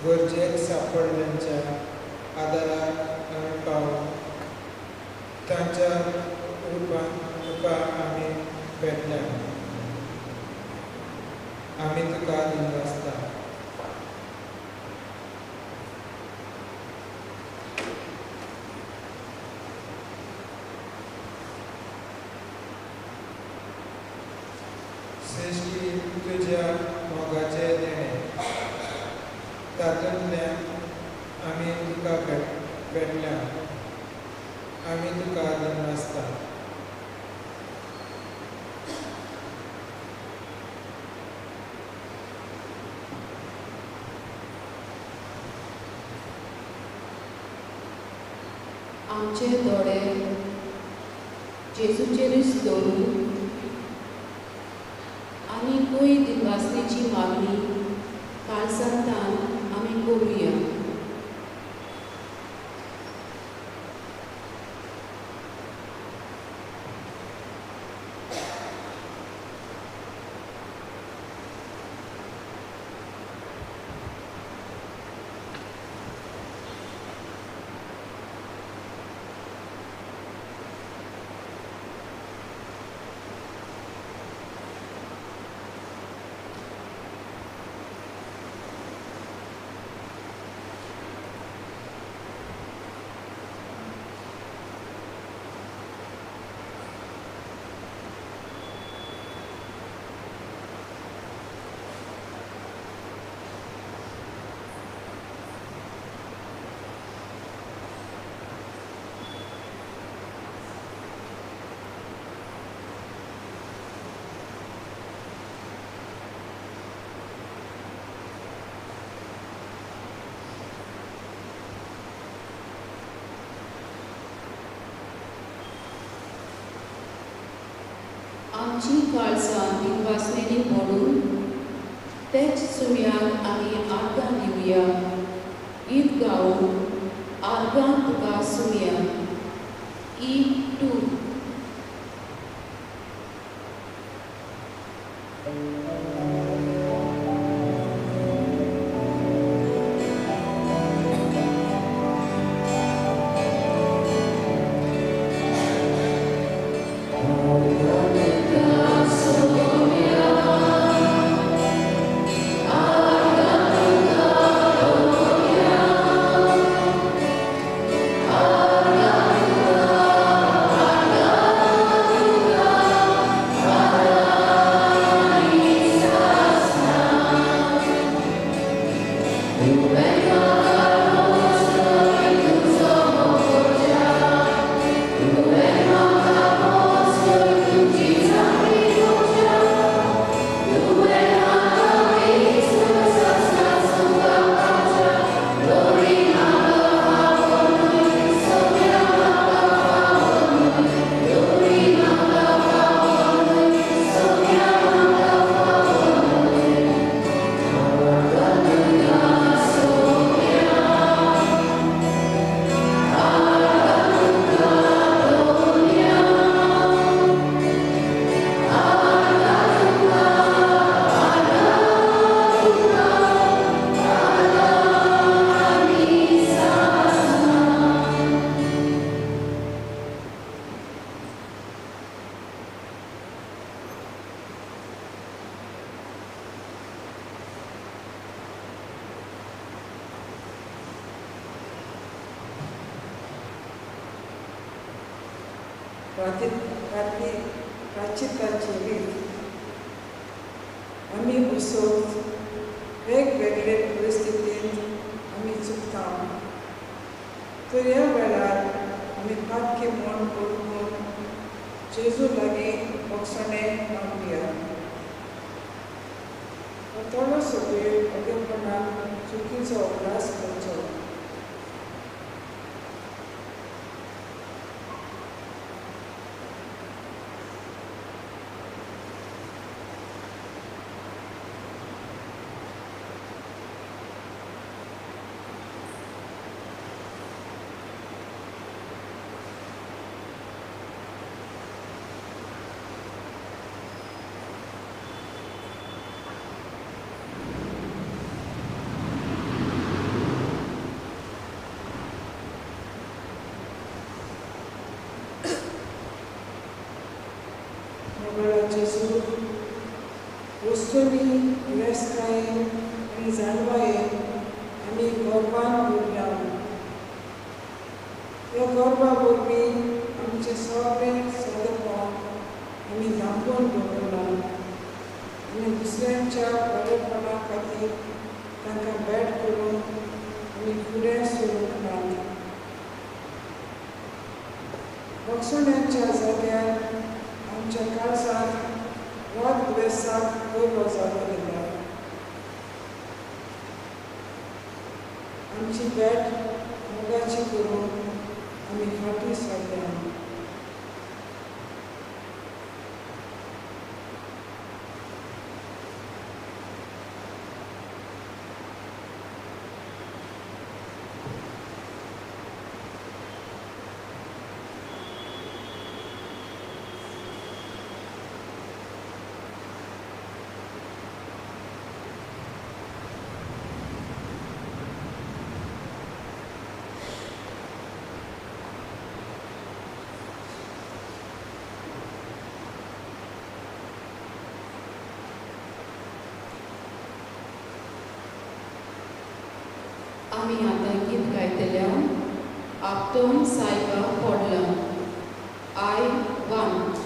गरजेक सापडल्यांच्या आदाराक आमी पावून तांच्या रुपान तुका आमी भेटल्या. आमी तुका दिनवासता. सृश्टी तुज्या मोगाचें देणें, तातूंतल्यान आमी तुका भेटल्या. आमी तुका दिनवासता. आमचे दोळे जेजूचेरूच दवरून आनी दिनवासनेची मागणी काळसांतान आमी करुया. आमची काळजां दिनवासनेनी पडून तेच सुम्याक आमी आर्गां दिवया. गीत गावून आर्गां तुका सुम्या. E2. प्राचिताची रीत आमी उसोत वेगवेगळे परिस्थितींत आमी चुकता. तर ह्या वेळार आमी पातकी म्हूण वळखून जेजू लागीं भोगसणें मागुया. थोडो सगळे अगेपणान चुकीचो अभ्यास करचो. समजुनी गिरेस्तकायेन आनी जाणवायेन आमी गर्वान उरल्या. ह्या गर्वा वरवीं आमचें सगळें सादेपण आमी धांपून दवरलां आनी दुसऱ्यांच्या बरेपणा खातीर तांकां भेट करून आमी फुडें सरूंक नात. भोगसण्याच्या जाग्यार आमच्या काळजांत राग द्वेसाक वयलो जागो दिला. आमची भेट मोगाची करून आमी फाटीं सरल्या. आमी आतां गीत गायतल्या आपतोन सायबा पडला I 1.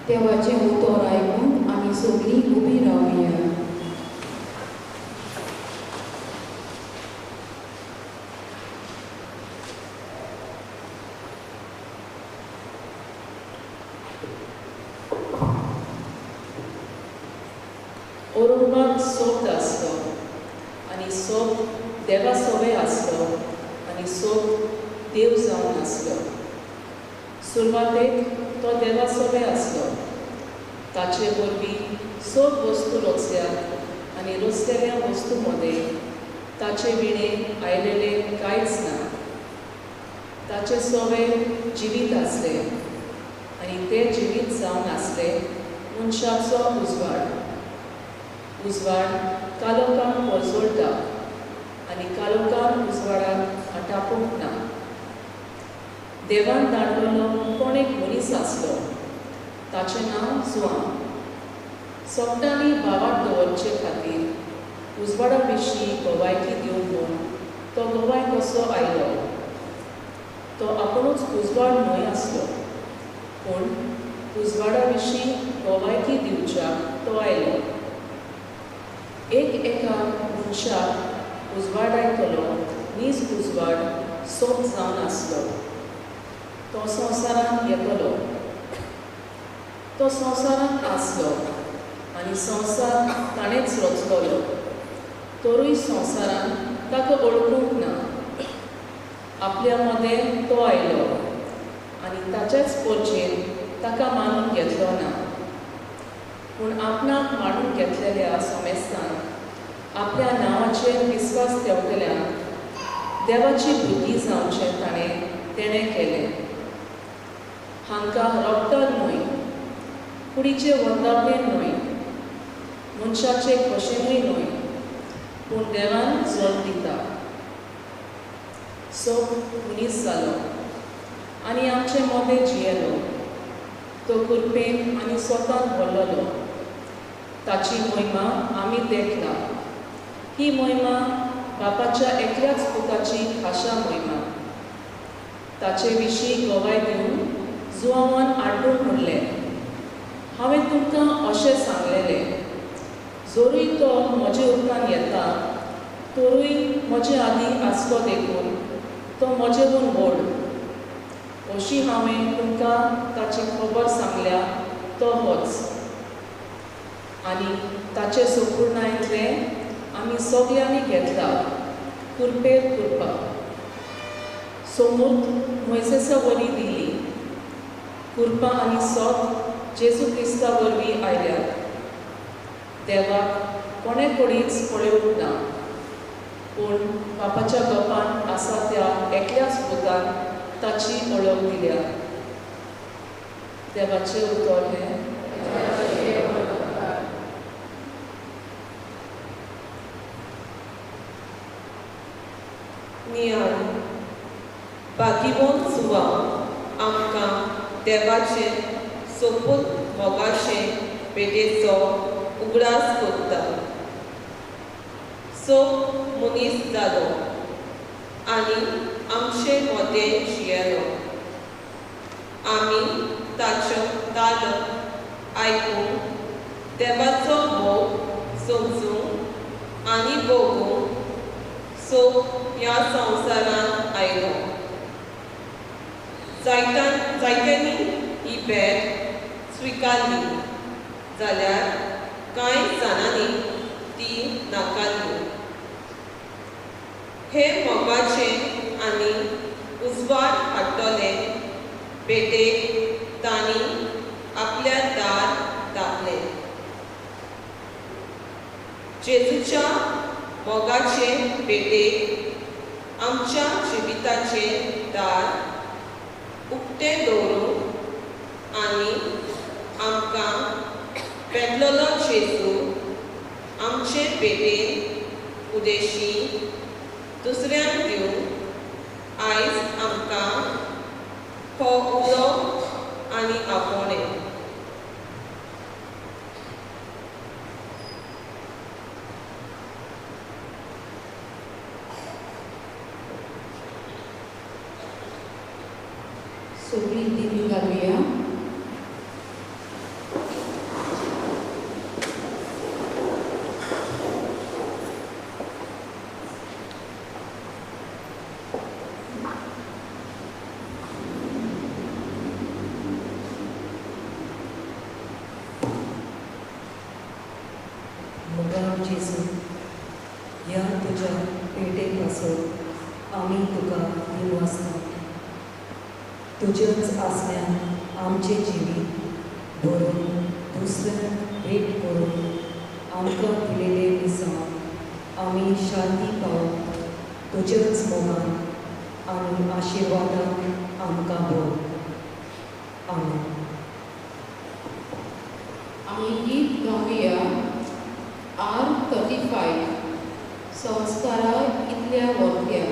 देवाचें उतर आयकून आमी सगळीं उबी रावया. ओरोबाक सोद आसलो आनी सोद देवा सोवे आसलो आनी सोद देव जावन आसलो. सुरवातेक तो देवा सोवे आसलो. ताचे वरवीं सोद वस्तू रचल्यात आनी रचलेल्या वस्तू मदें ताचे विणें आयलेलें कांयच ना. ताचे सोवे जिवीत आसले आनी ते जिवीत जावन आसले मनशाचो उजवाड. उजवाड कालोखान पोरजोळटा आनी कालोखान उजवाडाक आटापूंक ना. देवान धाडलेलो कोण एक मनीस आसलो, ताचें नांव जुवान. सोगटांनी भावाक दवरचे खातीर उजवाडा विशीं गवायकी दिवंक म्हूण तो गवाय कसो आयलो. तो आपुणूच उजवाड न्हय आसलो, पूण उजवाडा विशीं गवायकी दिवच्याक तो आयलो. एक एका मनशाक उजवाडायतलो नीज उजवाड सोप जावन आसलो. तो संवसारांत येतलो. तो संवसारांत आसलो आनी संवसार ताणेंच रचलोलो, तरूय संवसारान ताका वळखूंक ना. आपल्या मदें तो आयलो आनी ताच्याच पोरचेन ताका मानून घेतलो ना. पूण आपणाक मानून घेतलेल्या समेस्तान आपल्या नांवाचेर विस्वास ठेवतल्यांक देवाची भुरगीं जावचें तेणें केलें. हांकां रोगटान न्हय, कुडीचे वंदापेन न्हय, मनशाचे खोशेनूय न्हय, पूण देवान जल्म दिता. सोप मनीस जालो आनी आमचे मदें जियेलो. तो कृपेन आनी स्वतान भरलेलो. ताची मोहिमा आमी देखला. ही मोहिमा बापाच्या एकल्याच पुताची खाशा मोहिमा. ताचे विशीं गवाय दिवन जुवान आड्डून म्हणलें, हांवें तुमकां अशें सांगलेलें, जरूय तो म्हजे उपरांत येता तरूय म्हजे आदीं आसलो देखून तो म्हजेहून व्हड. अशी हांवें तुमकां ताची खबर सांगल्या तो होच. आनी ताचे संपूर्णायेंतलें आमी सगल्यांनी घेतला, कृपेर कृपा. सोमूत मोयसेसा वरवीं दिली, कृपा आनी सत जेजू क्रिस्ता वरवीं आयल्यात. देवाक कोणे कोणीच पळोवंक ना, पूण बापाच्या गपान आसा त्या एकल्याच पुतान ताची वळख दिल्या. देवाचें उतर हें. नियाळ बाकीबोन सुवा आमकां देवाचें सोपून मोगाचें पेटेचो उगडास करता. सोप मनीस जालो आनी आमचे मदें जियेलो. आमी ताचो ताल आयकून देवाचो मोग समजूंक आनी भोगूंक सोप ह्या संवसारांत आयलो. जायत्यांनी ही भेट स्विकारली जाल्यार कांय जाणांनी ती नाकारली. हे मोगाचें आनी उजवाड हाडटले भेटेक तांणी आपल्या दार धांपलें. जेजूच्या मोगाचे भेटेक आमच्या जिविताचें दार उक्तें दवरूंक आनी आमकां पेटलेलो जेजू आमचे भेटेन उदेशी दुसऱ्यांक दिवन आयज आमकां हो उलो आनी आपोवणें. सगळीं दिमी घालुया. मोगाळ जेजू, ह्या तुज्या पेटे पासून आमी तुका दिनवासता. तुज्याच आसल्यान आमचें जिवीत भरून दुसऱ्यांक भेट करून आमकां दिलेले दिसा आमी शांती पावूंक तुज्याच मोगान आनी आशिर्वादान आमकां भर. आमेन. आमी गीत गावया आर 35 संस्कारा इतल्या वरत्या.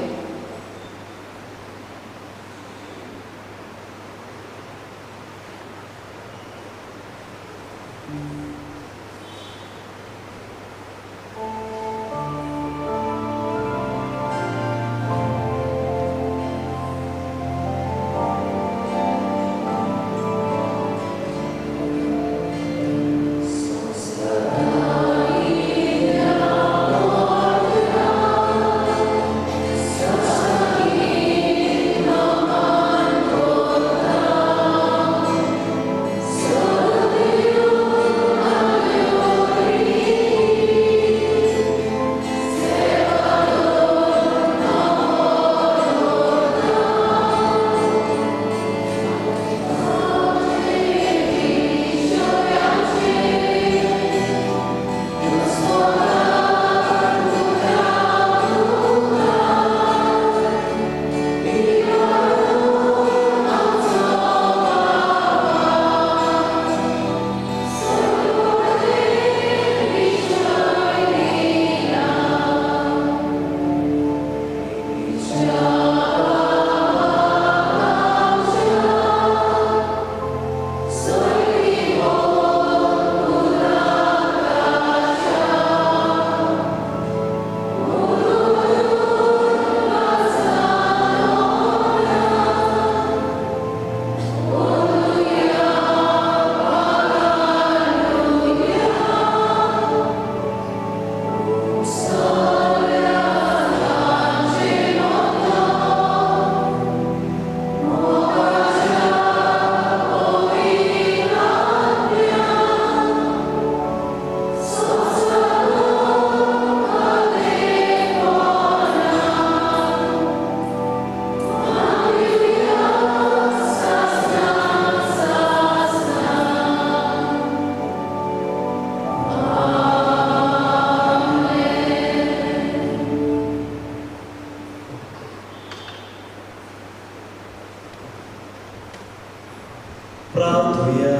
प्रार्थुया.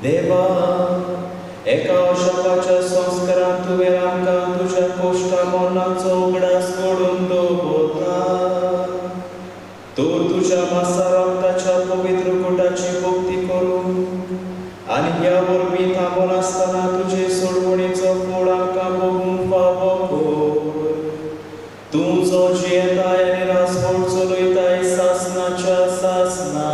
देवा, एका अशोकाच्या संस्कारान तुवें आमकां तुज्या कोश्टा मरणाचो उगडास करून दवरला. तूं तुज्या मासा रक्ताच्या पवित्र कुटाची भक्ती करून आनी ह्या वरवीं थांबून आसतना तुजे सोडवणीचो फळ आमकां भोगूंक फावो कर. तूं जो जियेताय आनी राजवट चलयताय सासनाच्या सासना.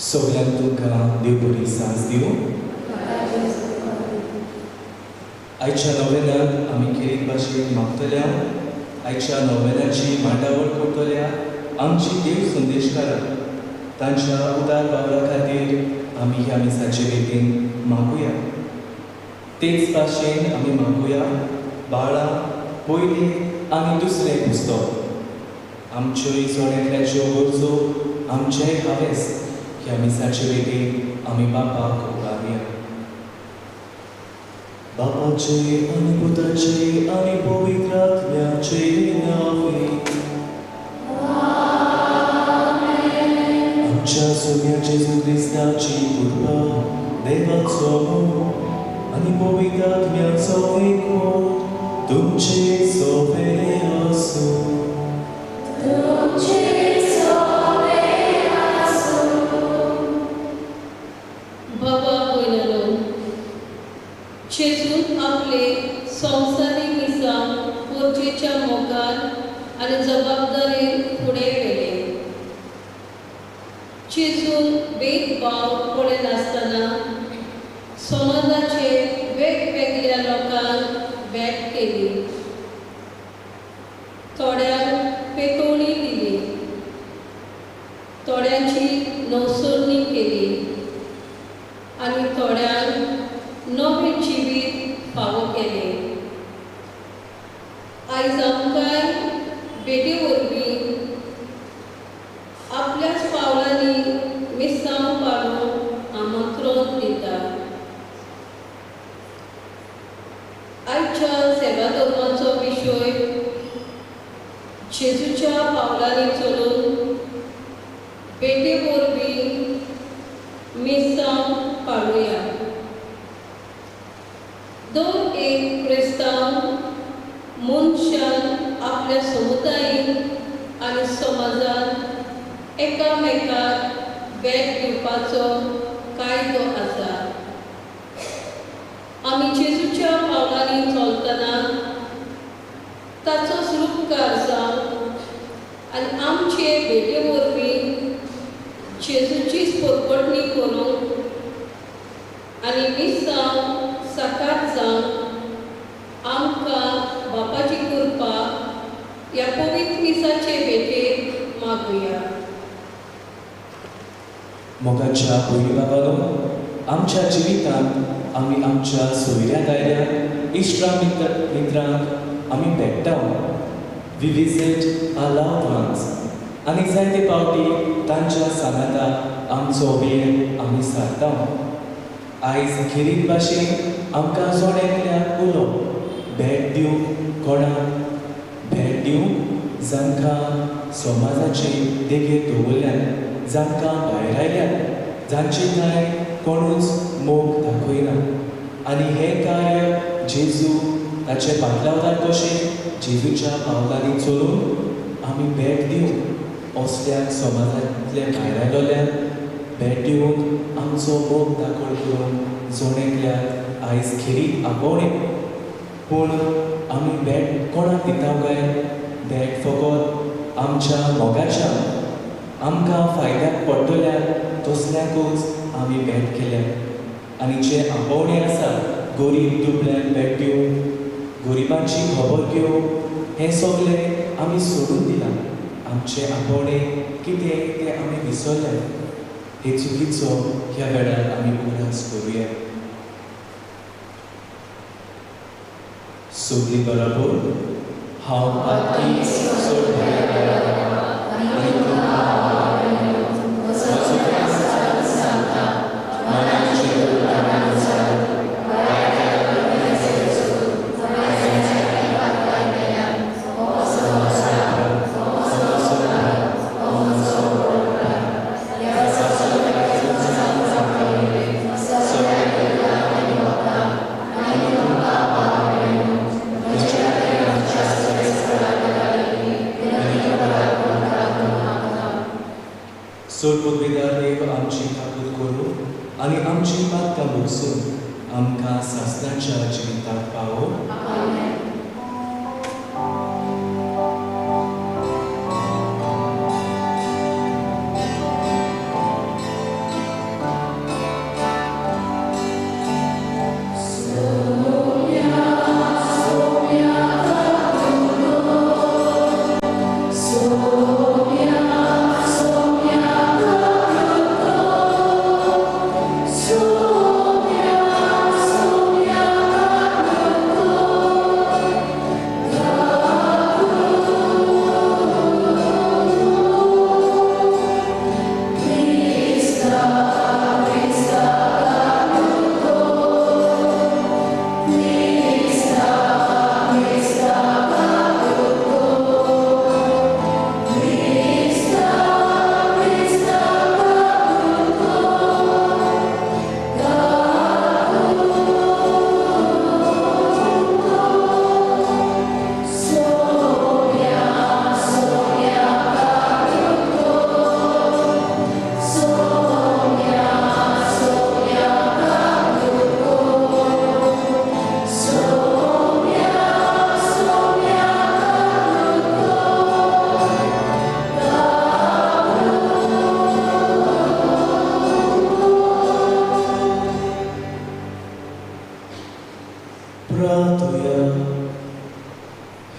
सगल्यांक तुमकां देव बरी सांज दिवं. आयच्या नोवेनांत आमी खेरीत भाशेन मागतल्या, आयच्या नोवेनाची मांडावळ करतल्या आमची देव संदेशकारां तांच्या उदार वावरा खातीर आमी ह्या मिसाचे भेटीन मागुया. तेच भाशेन आमी मागुया बाळां पयलें आनी दुसरें पुस्तक आमच्योय सगळ्यांतल्याच्यो गरजो आमचेय हावेस ह्या मिसाचे भेटीन आमी बापाक उबारुया. बापाचे आनी पुताचे आनी पवित्र आत्म्याचे नांवे आमच्या सोम्या जेजू क्रिस्ताची कृपा, देवाचो मोग आनी पवित्र आत्म्याचो एकवट तुमचे सोबे आसूं. बाबा पयलो जेजून आपले संवसारीक मिसांव पोरचेच्या मोगान आनी जबाबदारेन फुडें व्हेले. जेजून भेदभाव पळयनासतना समाजाचे वेगवेगळ्या लोकांक भेट केली, थोड्यांक पेटोवणी दिली, थोड्यांची नवसरणी केली आनी थोड्यांक नवें जिवीत फावो केलें. आयज आमकांय भेटी वरवीं आपल्याच पावलांनी मिसांव पाडूंक आमंत्रण दिता. आयच्या सेवा धर्माचो विशय जेजूच्या पावलांनी चलून भेटी वरवीं मिसांव पाडुया. दर एक क्रिस्तांव मनशान आपल्या समुदायेन आनी समाजान एकामेकाक भेट दिवपाचो कायदो आसा. आमी जेजूच्या पावलांनी चलतना ताचोच रुपकार जावन आनी आमचे भेटे वरवीं जेजूचीच पोरपटणी करूंक आनी मिसांव साकार जावन आमकां बापाची कृपा ह्या पवित्र मिसाचे भेटेक मागुया. मोगाच्या पयली बाबानो, आमच्या जिवितांत आमी आमच्या सोयऱ्या दायऱ्यांक, इश्टा मित्रांक आमी भेट्टा. We visit our loved ones आनी जायते पावटी तांच्या सांगाता आमचो वेळ आमी सारता. आयज खेरीत भाशेन आमकां जण एकल्याक उलो भेट दिवंक, कोणाक भेट दिवंक जांकां समाजाचे देगेर दवरल्यात, जांकां भायरायल्यात, जांचे कांय कोणूच मोग दाखयना. आनी हें कार्य जेजू ताचे पाटलावतार कशें जेजूच्या पावलांनी चलून आमी भेट दिवंक असल्या समाजांतल्या भायरायलोल्यांक भेट दिवंक आमचो मोग दाखल करून जण एकल्याक आयज खेरीत आपोवणें. पूण आमी भेट कोणाक दिता काय? भेट फकत आमच्या मोगाच्या आमकां फायद्याक पडटल्या तसल्यांकूच आमी भेट केल्या. आनी जें आपोवणें आसा गरीब दुबळ्यांक भेट दिवंक, गरिबांची खबर घेवंक, हें सगळें आमी सोडून दिलां. आमचें आपोवणें कितें तें आमी विसरल्यात. हे चुकीचो ह्या वेळार आमी उगडास करुया. सगळीं बराबर हांव पातकी चड आनी देव आमची काकूत करूं आनी आमची पातकां भोगसून आमकां सासणाच्या जिविताक पावो.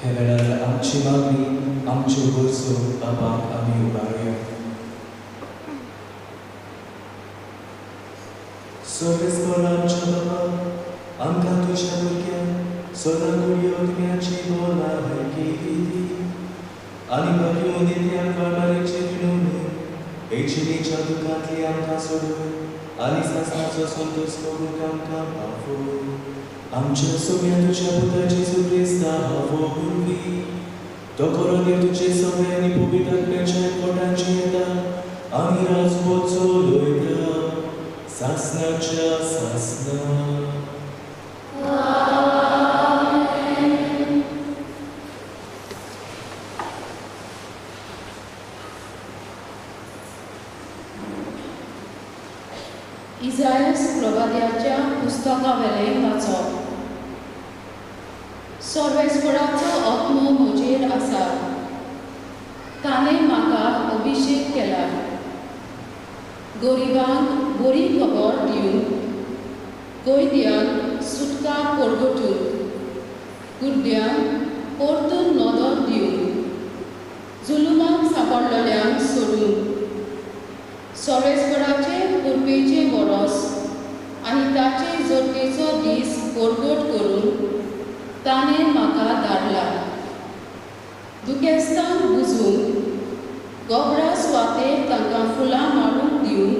ह्या वेळार आमची मागणी आमच्यो गरजो बाबाक आमी उबारुया. सर्वेस्पर आमच्या बाबा, आमकां तुज्या भुरग्यांक सदां गुडयो भलायकी दिली आनी बाबी दिल्या फळमारीचे विनवणी हेचिनीच्या दुखांतली आमकां सोडून आनी सासणाचो संतोश करूंक आमकां पावो. आमच्या सोम्या तुज्या पुता जेजू क्रिस्ता वरवीं तो खरो देव तुजे सगळे आनी पवित्र आत्म्याच्या एकवटान जियेता आनी राजवट चलयता सासणाच्या सासणा. इजायस प्रवाद्याच्या पुस्तकावेलें वाचप. सर्वेस्पराचो आत्मो म्हजेर आसा, ताणें म्हाका अभिशेक केला गरिबांक बरी खबर दिवन, कैद्यांक सुटका परगटून, गुड्ड्यांक परतून नदर दिवन, जुलुमाक सांपडलेल्यांक सोडून, सर्वेस्पराचे कृपेचें वरस आनी ताचे जोडणेचो दीस परगट करून ताणें म्हाका धाडला. दुखेस्तांक बुजून गोबरा सुवातेर तांकां फुलां माळूंक दिवन,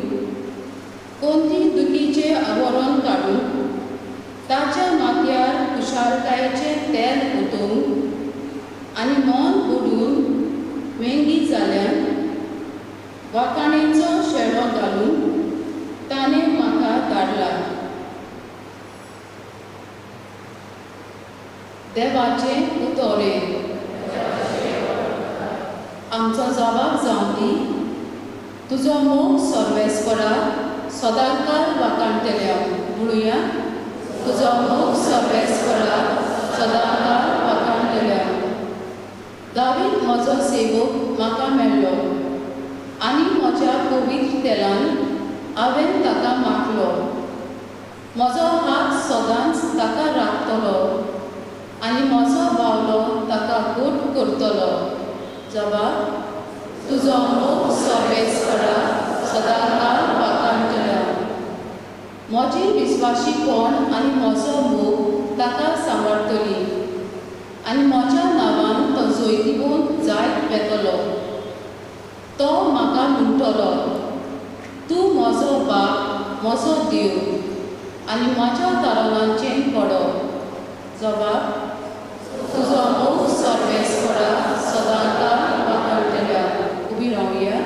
कोणती दुखीचें आवरण काडून ताच्या माथ्यार खुशालकायेचें तेल ओतोवन आनी मन बुडून वेंगी जाल्यान वाकाणेचो शेळो घालून ताणें म्हाका धाडला. देवाचें उतोरें. आमचो जबाब जावं दी, तुजो मोग सर्वेस्परा सदांकाळ वाकाणटल्या. म्हणुया, तुजो मोग सर्वेस्परा सदांकाळ वाकाणटल्या. दावीद म्हजो सेवक म्हाका मेळ्ळो आनी म्हज्या पवित्र तेलान हांवें ताका माखलो. म्हजो हात सदांच ताका राखतलो आनी म्हजो बावलो ताका घट करतलो. जबाब, तुजो मोग सर्वेस्परा सदांकाळ वाकाणटल्या. म्हजी विस्वाशीपण आनी म्हजो मोग ताका सांबाळटली आनी म्हज्या नांवान तो जैतिवंत जायत वेतलो. तो म्हाका म्हणटलो, तूं म्हजो बाप, म्हजो देव आनी म्हज्या तरणांचें पडो. जबाब, तुजो मोग सर्वेस्परा सदांकाळ वाकाणटल्या. उबी रावया.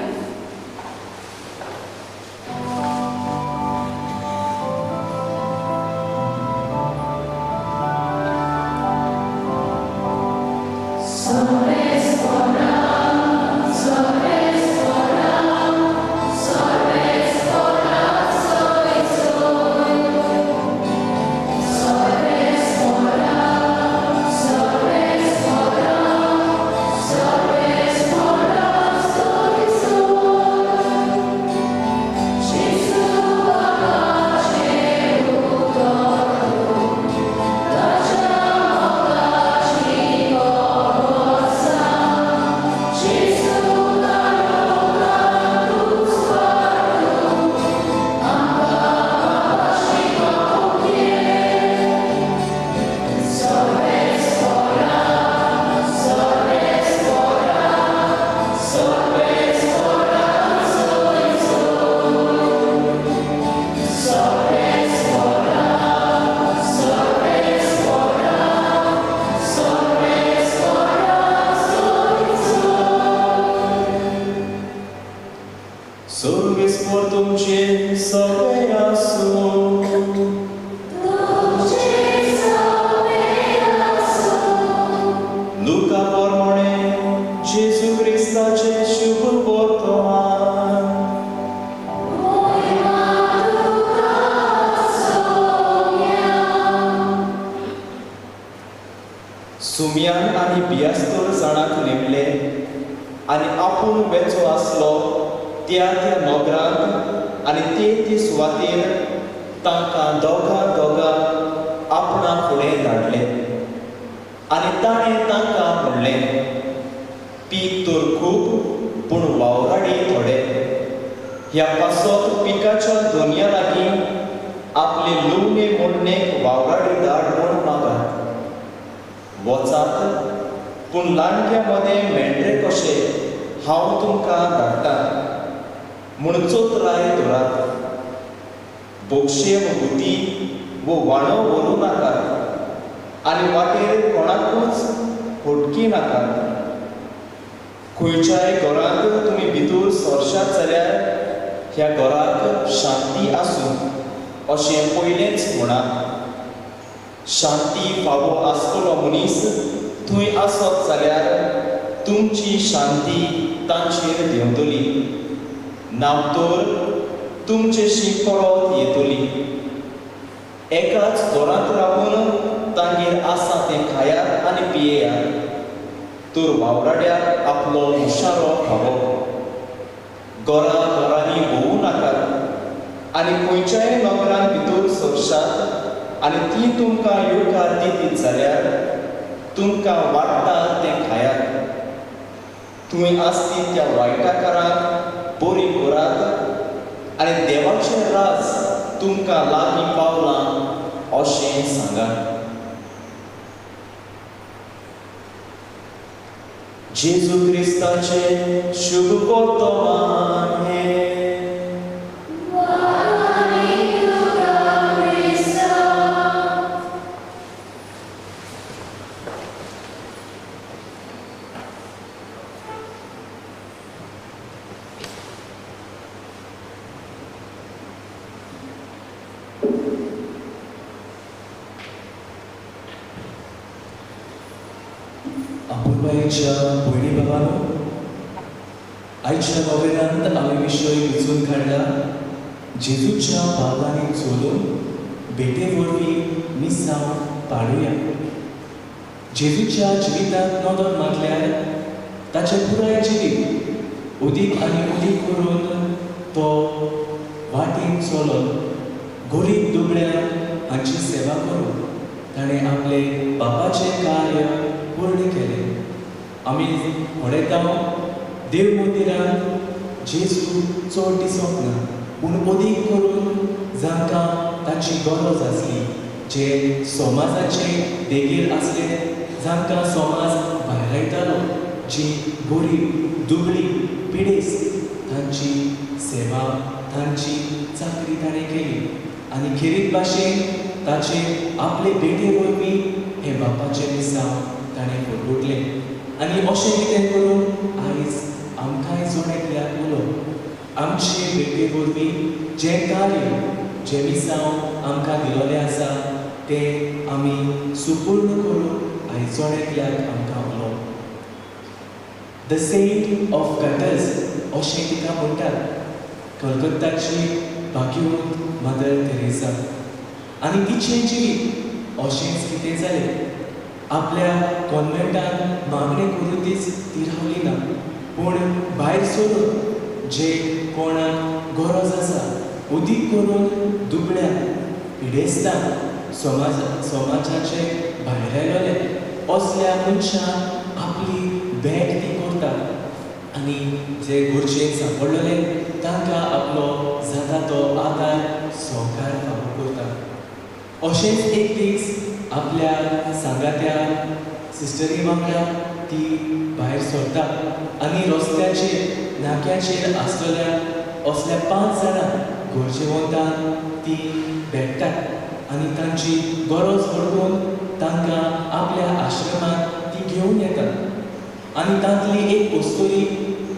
सुम्यान आनी बियास्तर जाणाक नेमले आनी आपूण वेचो आसलो त्या त्या नगरांत आनी ते ते सुवातेर तांकां दोगां दोगां आपणा फुडें धाडले. आनी ताणें तांकां म्हणलें, पीक तर खूब पूण वावराडी थोडे. ह्या पासत पिकाच्या दोनया लागीं आपले लुवणे मोडणेक वावराडी धाड म्हूण मागात. वचात पूण लांडग्या मदें मेंढरे कशे हांव तुमकां धाडटा म्हूण चोत्राय धरात. बोगशे वो गुती वो वाणो व्हरूं नाकात आनी वाटेर कोणाकूच फटकी नाकात. खंयच्याय घरांत तुमी भितर सरशात जाल्यार ह्या घराक शांती आसूं अशें पयलेंच म्हणात. शांती फावो आसतलो मनीस थंय आसत जाल्यार तुमची शांती तांचेर देंवतली, ना तर तुमचेशी परत येतली. एकाच घरांत रावून तांगेर आसा तें खायात आनी पियेयात, तर वावराड्याक आपलो हुशारो फावो. घरा घरांनी भोंवूं नाकात आनी खंयच्याय नगरान भितर सरशात आनी ती तुमकां येवकार दितीत जाल्यार तुमकां वाडटा तें खायात. थंय आसती त्या वायटाकारांक बरी करात आनी देवाचें राज तुमकां लागीं पावलां अशें सांगात. जेजू क्रिस्ताचें शुभ वर्तमान हें. भोगाच्या भयणी बाबांनो, आयच्या नोवेनांत आमी विशय वेंचून काडला जेजूच्या पावलांनी चलून भेटे वरवीं मिसांव पाडुया. जेजूच्या जिवितांत नदर मारल्यार ताचें पुराय जिवीत उदीक आनी उदीक करून तो वाटेन चलत गरीब दुबळ्यांक हांची सेवा करून ताणें आपले बापाचें कार्य पूर्ण केलें. आमी पळयता देव मंदिरांत जेजू चड दिसप ना, पूण अदीक करून जांकां ताची गरज आसली, जे समाजाचे देगेर आसले, जांकां समाज भायरायतालो, जी गरीब दुबळी पिडेस्त तांची सेवा तांची चाकरी ताणें केली. आनी खेरीत भाशेन ताचे आपले भेटे वरवीं हें बापाचें मिसांव ताणें परगटलें. आनी अशें कितें करून आयज आमकांय जण एकल्याक उलो आमचे भेटे वरवीं जें कार्य जें मिसांव आमकां दिलोलें आसा तें आमी सुपूर्ण करून आयज जण एकल्याक आमकां उलो. The Saint of gutters अशें तिका म्हणटात, कलकत्ताची भाग्यवंत मदर तेरेसा. आनी तिचें जिवीत अशेंच कितें जालें, आपल्या कॉन्वेंटान मागणें करूनच ती रावली ना, पूण भायर सरून जे कोणाक गरज आसा उदीक करून दुबळ्यांक पिडेस्तांक समाजाचे भायर आयलोले असल्या मनशांक आपली भेट ती करता आनी जे गरजेक सांपडलेले तांकां आपलो जाता तो आदार सहकार फावो करता. अशेंच एक दीस आपल्या सांगात्या सिस्टरी वांगडा ती भायर सरता आनी रस्त्याचेर नाक्याचेर आसलेल्या असल्या 5 जाणां गरजेवंतांक ती भेटतात आनी तांची गरज वळखून तांकां आपल्या आश्रमांत ती घेवन येतात. आनी तांतली एक अस्तुरी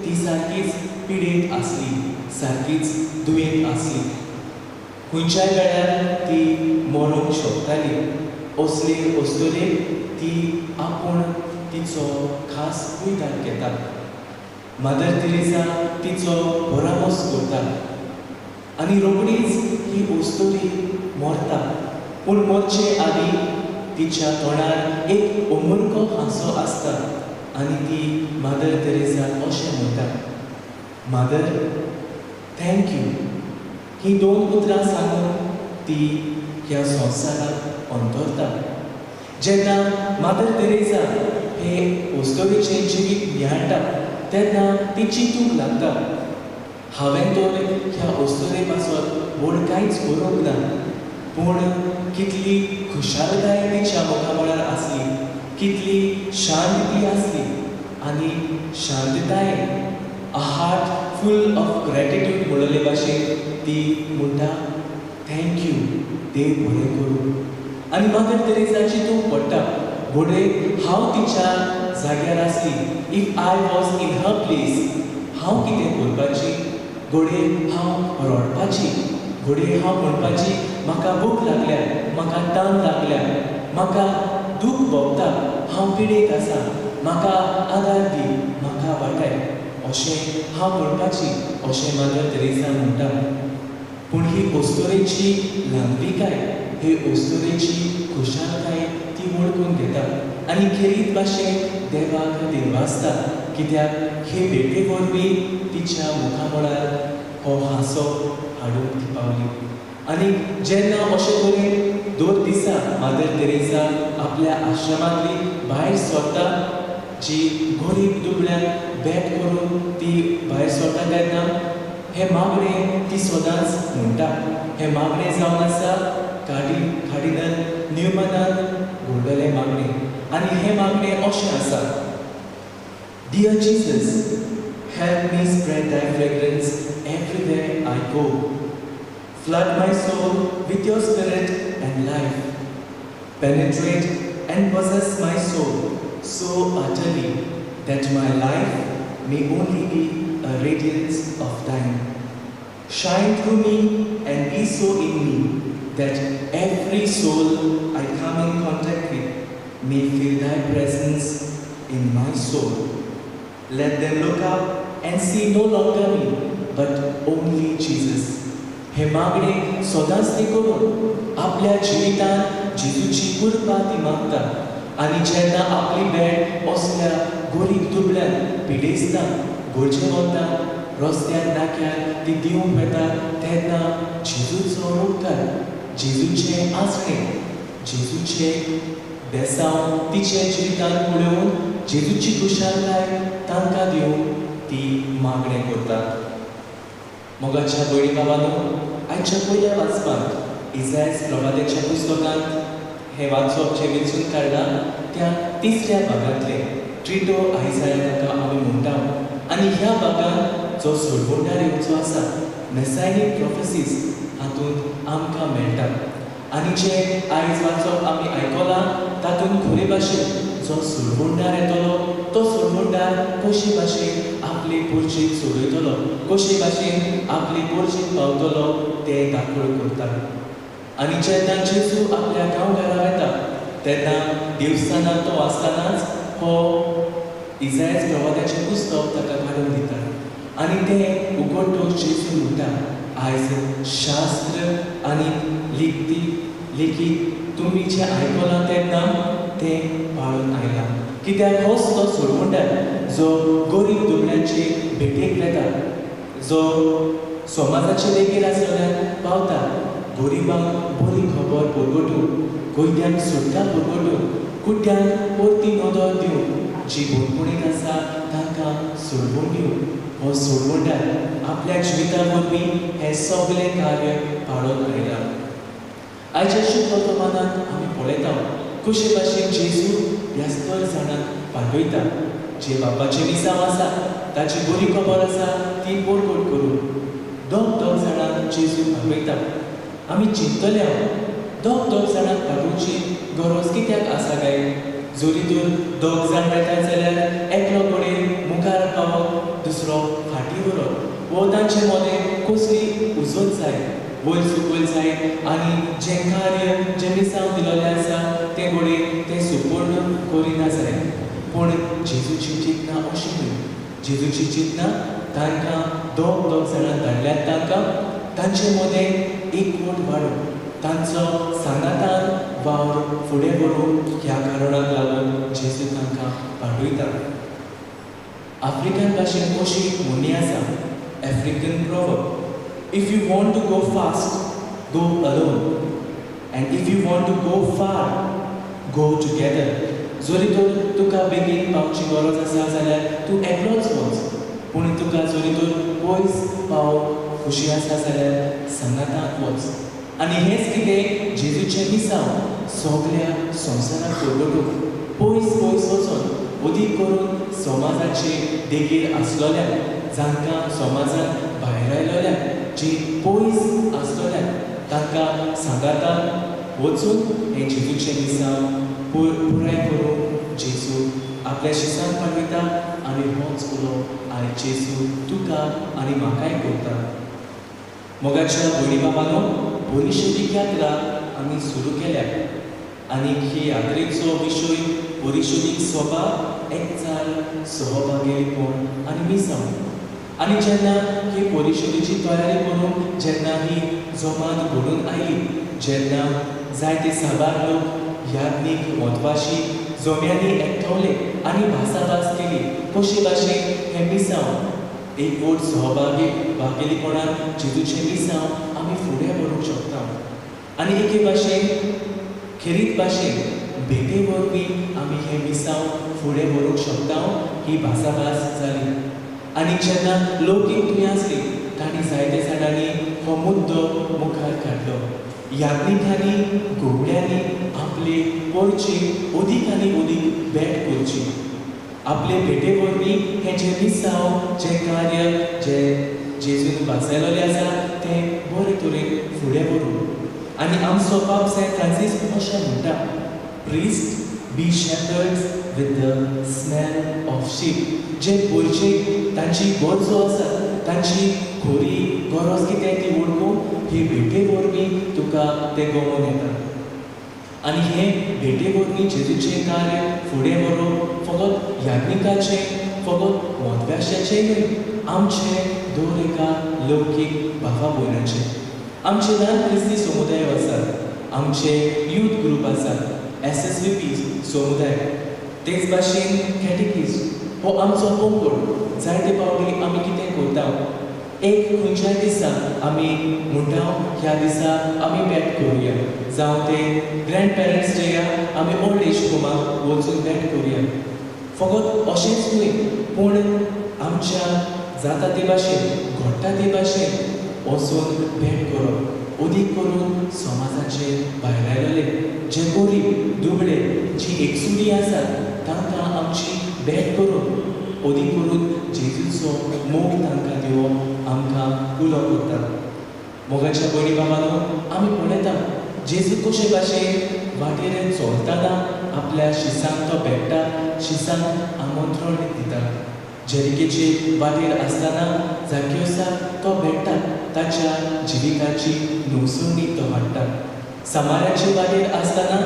ती सारकीच पिडेंत आसली, सारकीच दुयेंत आसली, खंयच्याय वेळार ती मरोंक शकताली. असले अस्तुरेक ती आपूण तिचो खास कुयदाद घेता. मदर तेरेसा तिचो परामर्श करता आनी रोखडीच ही अस्तुरी मरता. पूण मरचे आदीं तिच्या तोंडार एक अमुरको हांसो आसता आनी ती मदर तेरेसाक अशें म्हणटा, मदर thank you. ही 2 उतरां सांगून ती ह्या संवसाराक अंतरता. जेन्ना मदर तेरेसा हे अस्तुरेचें जिवीत नियाळटा तेन्ना ती चिंतूंक लागता, हांवें तर ह्या अस्तुरे पासत व्हड कांयच करूंक ना, पूण कितली खुशालकाय तिच्या मुखामळार आसली, कितली शांत ती आसली. आनी शांततायेन a heart full of gratitude म्हणलेले भाशेन ती म्हणटा, thank you, देव बरें करूं. आनी मदर तेरेसा चिंतूंक पडटा, घडये हांव तिच्या जाग्यार आसली, if I was in her place, हांव कितें करपाची, घडये हांव रडपाची, घडये हांव म्हणपाची म्हाका भूक लागल्या, म्हाका तान लागल्या, म्हाका दूख भोगता, हांव पिडेत आसा, म्हाका आदार दी, म्हाका वाटाय, अशें हांव म्हणपाची, अशें मदर तेरेसा म्हणटा. पूण ही अस्तुरेची ल्हानविकाय, हे अस्तुरेची खुशालकाय ती वळखून घेता आनी खेरीत भाशेन देवाक दिनवासता, कित्याक हे भेटे वरवीं तिच्या मुखामळार हो हांसो हाडूंक ती पावली. आनी जेन्ना अशे तरेन दर दिसा मदर तेरेसा आपल्या आश्रमांतली भायर सरता, जी गरीब दुबळ्यांक भेट करून ती भायर सरता तेन्ना हें मागणें ती सदांच म्हणटा. हें मागणें जावन आसा कार्डिनल न्यूमनान घडलेलें मागणें. आनी हें मागणें अशें आसा, Dear Jesus, help me spread thy fragrance everywhere I go. Flood my soul with your spirit and life. Penetrate and possess my soul so utterly that my life may only be a radiance of thine. Shine through me and be so in me that every soul I come in contact with may feel thy presence in my soul. Let them look up and see no longer me, but only Jesus. हे मागणे सदांच ती करून आपल्या जिवितांत जेजूची कृपा ती मागता आनी जेन्ना आपली भेट असल्या गरीब दुबळ्यान पिडेस्तांक गरजेवंतांक रस्त्यार नाक्यार ती दिवंक वेता तेन्ना जेजूचो उपकार, जेजूचें आसणें, जेजूचें बेसांव तिचे जिवितांत पळोवन जेजूची खुशालकाय तांकां दिवन ती मागणें करता. मोगाच्या भयणी बाबानो, आयच्या पयल्या वाचपांत इजायस प्रवाद्याच्या पुस्तकांत हें वाचप जें वेंचून काडलां त्या तिसऱ्या भागांतलें ट्रिटो आयजाया ताका आमी म्हणटा. आनी ह्या भागांत जो सोडवणदार येवचो आसा मेसायनीक प्रोफेसीज हातूंत आमकां मेळटा. आनी जें आयज वाचप आमी आयकलां तातूंत खरे भाशेन जो सोडवणदार येतलो तो सोडवणदार कशे भाशेन आपले पोरचेक सोडयतलो, कशे भाशेन आपले पोरचेक पावतलो तें दाखोवण करता. आनी जेन्ना जेजू आपल्या गांवघरा वेता तेन्ना देवस्थानांत तो आसतनाच हो इजायस प्रवाद्याचें पुस्तक ताका काडून दिता आनी तें उगडटकच जेजू म्हणटा, आयज शास्त्र आनी लिखीत तुमी जें आयकलां तेन्ना तें पाळून आयलां. कित्याक होच तो सोडवणदार जो गरीब दुबळ्यांचे भेटेक वेता, जो समाजाचे देगेर आसलेल्यान पावता, गरिबांक बरी खबर परगटून, कैद्यांक सुटका परगटून, कुड्ड्यांक परती नदर दिवन, जी बंदखणींत आसा तांकां सोडवून दिवन, हो सोडवणदार आपल्या जिविता वरवीं हें सगळें कार्य पाळून आयलां. आयच्या शुभ वर्तमानांत आमी पळयता कशे भाशेन जेजू ह्यास्तर जाणांक पाठयता. जे बापाचें मिसांव आसा ताची बरी खबर आसा ती परगट करून दोग दोग जाणांक जेजू पाठयता. आमी चिंतले दोग दोग जाणांक पाठोवची गरज कित्याक आसा काय? जरी तर दोग जाण वेता जाल्यार एकलो कडेन मुखार पावप, दुसरो फाटीं उरप, वो तांचे मदें कसली उजत जाय, वयर सकयल जाय आनी जें कार्य जें मिसांव दिलेलें आसा तें घडये तें सुपूर्ण करिना जाय. पूण जेजूची चिंतना अशी न्हय. जेजूची चिंतना तांकां दोग दोग जाणां धाडल्यात, तांकां तांचे मदें एकवट वाडोवन तांचो सांगातान वावर फुडें व्हरूंक ह्या कारणाक लागून जेजू तांकां पाठयता. आफ्रिकन भाशेन अशी एक म्हणी आसा, African proverb, if you want to go fast, go alone, and if you want to go far, go together. जरी तर तुका बेगीन पावची गरज आसा जाल्यार तूं एकलोच वच, पूण तुका जरी तर पयस पावंक खुशी आसा जाल्यार सांगाताक वच. आनी हेंच कितें जेजूचें मिसांव सगळ्या संवसाराक परगटूंक पयस पयस वचोन अदीक करून समाजाचे देगेर आसलेल्यांक, जांकां समाजान भायर आयलेल्यांक, जी पयस आसलेल्यांक तांकां सांगाताक वचून हें जेजूचें मिसांव पुराय करून जेजू आपल्या शिसांक पाठयता. आनी होच उलो आयज जेजू तुका आनी म्हाकाय करता. मोगाच्या भयणी बाबानो, परिशदीक यात्रा आमी सुरू केल्या आनी ही यात्रेचो विशय परिशदीक सभा, एकचार, सहभागीपण आनी मिसांव. आनी जेन्ना ही परिशदेची तयारी करून जेन्ना ही जमात घडून आयली, जेन्ना जायते साबार लोक याज्ञीक म्हत्वाशी जम्यांनी एकठावले आनी भासाभास केली कशे भाशेन हें मिसांव एकवट सहभागी भागेलीपणान जेजूचें मिसांव आमी फुडें व्हरूंक शकता. आनी एके भाशेन खेरीत भाशेन भेटे वरवीं आमी हें मिसांव फुडें व्हरूंक शकता ही भासाभास जाली. आनी जेन्ना लौकीक तुयें आसली तांणी जायते जाणांनी हो मुद्दो मुखार काडलो. याज्ञिकांनी घोवड्यांनी आपले पोरचे अदीक आनी अदीक भेट करची, आपले भेटे वरवीं हें जें मिसांव, जें कार्य जें जेजून भासयलेलें आसा तें बरे तरेन फुडें व्हरूं. आनी आमचो पाप सेंट फ्रांसीस अशें म्हणटा, priest be shepherds with the smell of sheep. जे पोरचे तांची गरजो आसा, तांची खरी गरज कितें ती वळखून ही भेटे वरवीं तुका तें गमोवन येता. आनी हे भेटे वरवीं जेजूचें कार्य फुडें व्हरोवप फकत याज्ञिकाचें, फकत मोदव्याशाचें न्हय, आमचें दर एका लौकीक भावा भयणाचें. आमचे ल्हान क्रिस्ती समुदाय आसात, आमचे यूथ ग्रूप आसात, SSVP समुदाय, तेच भाशेन कॅटेकीज हो आमचो पंगड. जायते फावटी आमी कितें करता, एक खंयच्याय दिसा आमी म्हणटा ह्या दिसा आमी भेट करुया, जावं ते ग्रँड पेरंट्स डेया आमी ओल्ड एज होमाक वचून भेट करुया. फकत अशेंच न्हय, पूण आमच्या जाता ते भाशेन, घडटा ते भाशेन वचून भेट करप, अदीक करून समाजाचे भायर आयलेले जे गरीब, दुबळे, जी एकसुरी आसात तांकां आमची भेट करून अदीक करून जेजूचो मोग तांकां दिवप आमकां उलो करता. मोगाच्या भयणी बाबानो, आमी पळयता जेजू कशे भाशेन वाटेर चलतना आपल्या शिसांक तो भेट्टा, शिसांक आमंत्रण दिता. जेरिकेचे वाटेर आसतना जाक्योसाक तो भेट्टा, ताच्या जिविताची नवसणी तो हाडटा. समाराचे वाटेर आसतना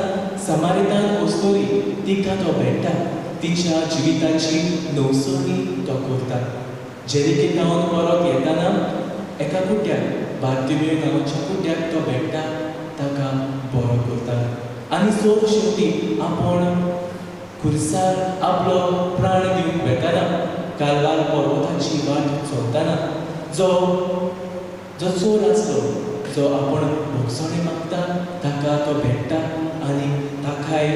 समारितान अस्तुरी तिका तो भेट्टा, तिच्या जिविताची नवसणी तो करता. जेरिकेंतावन परत येताना एका कुट्याक, बार्तिमेव नांवाच्या कुट्याक तो भेट्टा, ताका बरो करता. आनी सो शेवटी आपूण खुर्सार आपलो प्राण दिवंक वेताना, कालवार पर्वताची वाट चलतना जो जो चोर आसलो, जो आपूण भोगसणे मागता ताका तो भेट्टा आनी ताकाय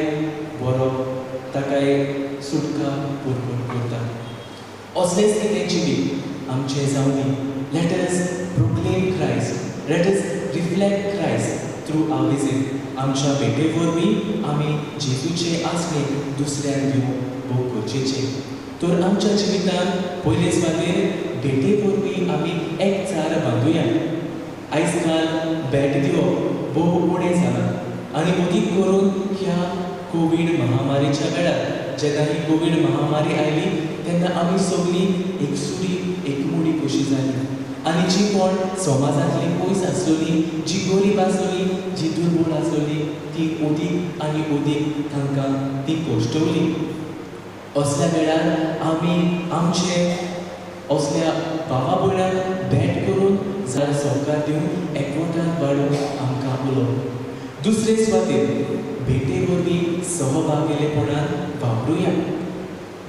बरो, ताकाय सुटका पुरपूर करता. असलेंच कितें जिवीत आमचें जावं दी. Let us proclaim Christ, let us reflect Christ through our visit. आमच्या भेटे वरवीं आमी जेजूचे आसणे दुसऱ्यांक दिवंक भोव गरजेचें. तर आमच्या जिवितांत पयले सुवातेर भेटे वरवीं आमी एकचार बांदुया. आयज काल भेट दिवप भोव उणें जालां आनी अदीक करून ह्या कोवीड महामारीच्या वेळार, जेन्ना ही कोवीड महामारी आयली तेन्ना आमी सगळीं एकसुरी एकमुडी कशी जाली आनी जी कोण समाजांतली पयस आसलोली, जी गरीब आसलोली, जी दुर्बळ आसलोली, ती अदीक आनी अदीक तांकां ती कश्टवली. असल्या वेळार आमी आमचे असल्या भावा भयणांक भेट करून जाल्यार सहकार दिवन एकवटान वाडोवंक आमकां उलो. दुसरे सुवातेर भेटे वरवीं सहभागेलेपणान वापरुया.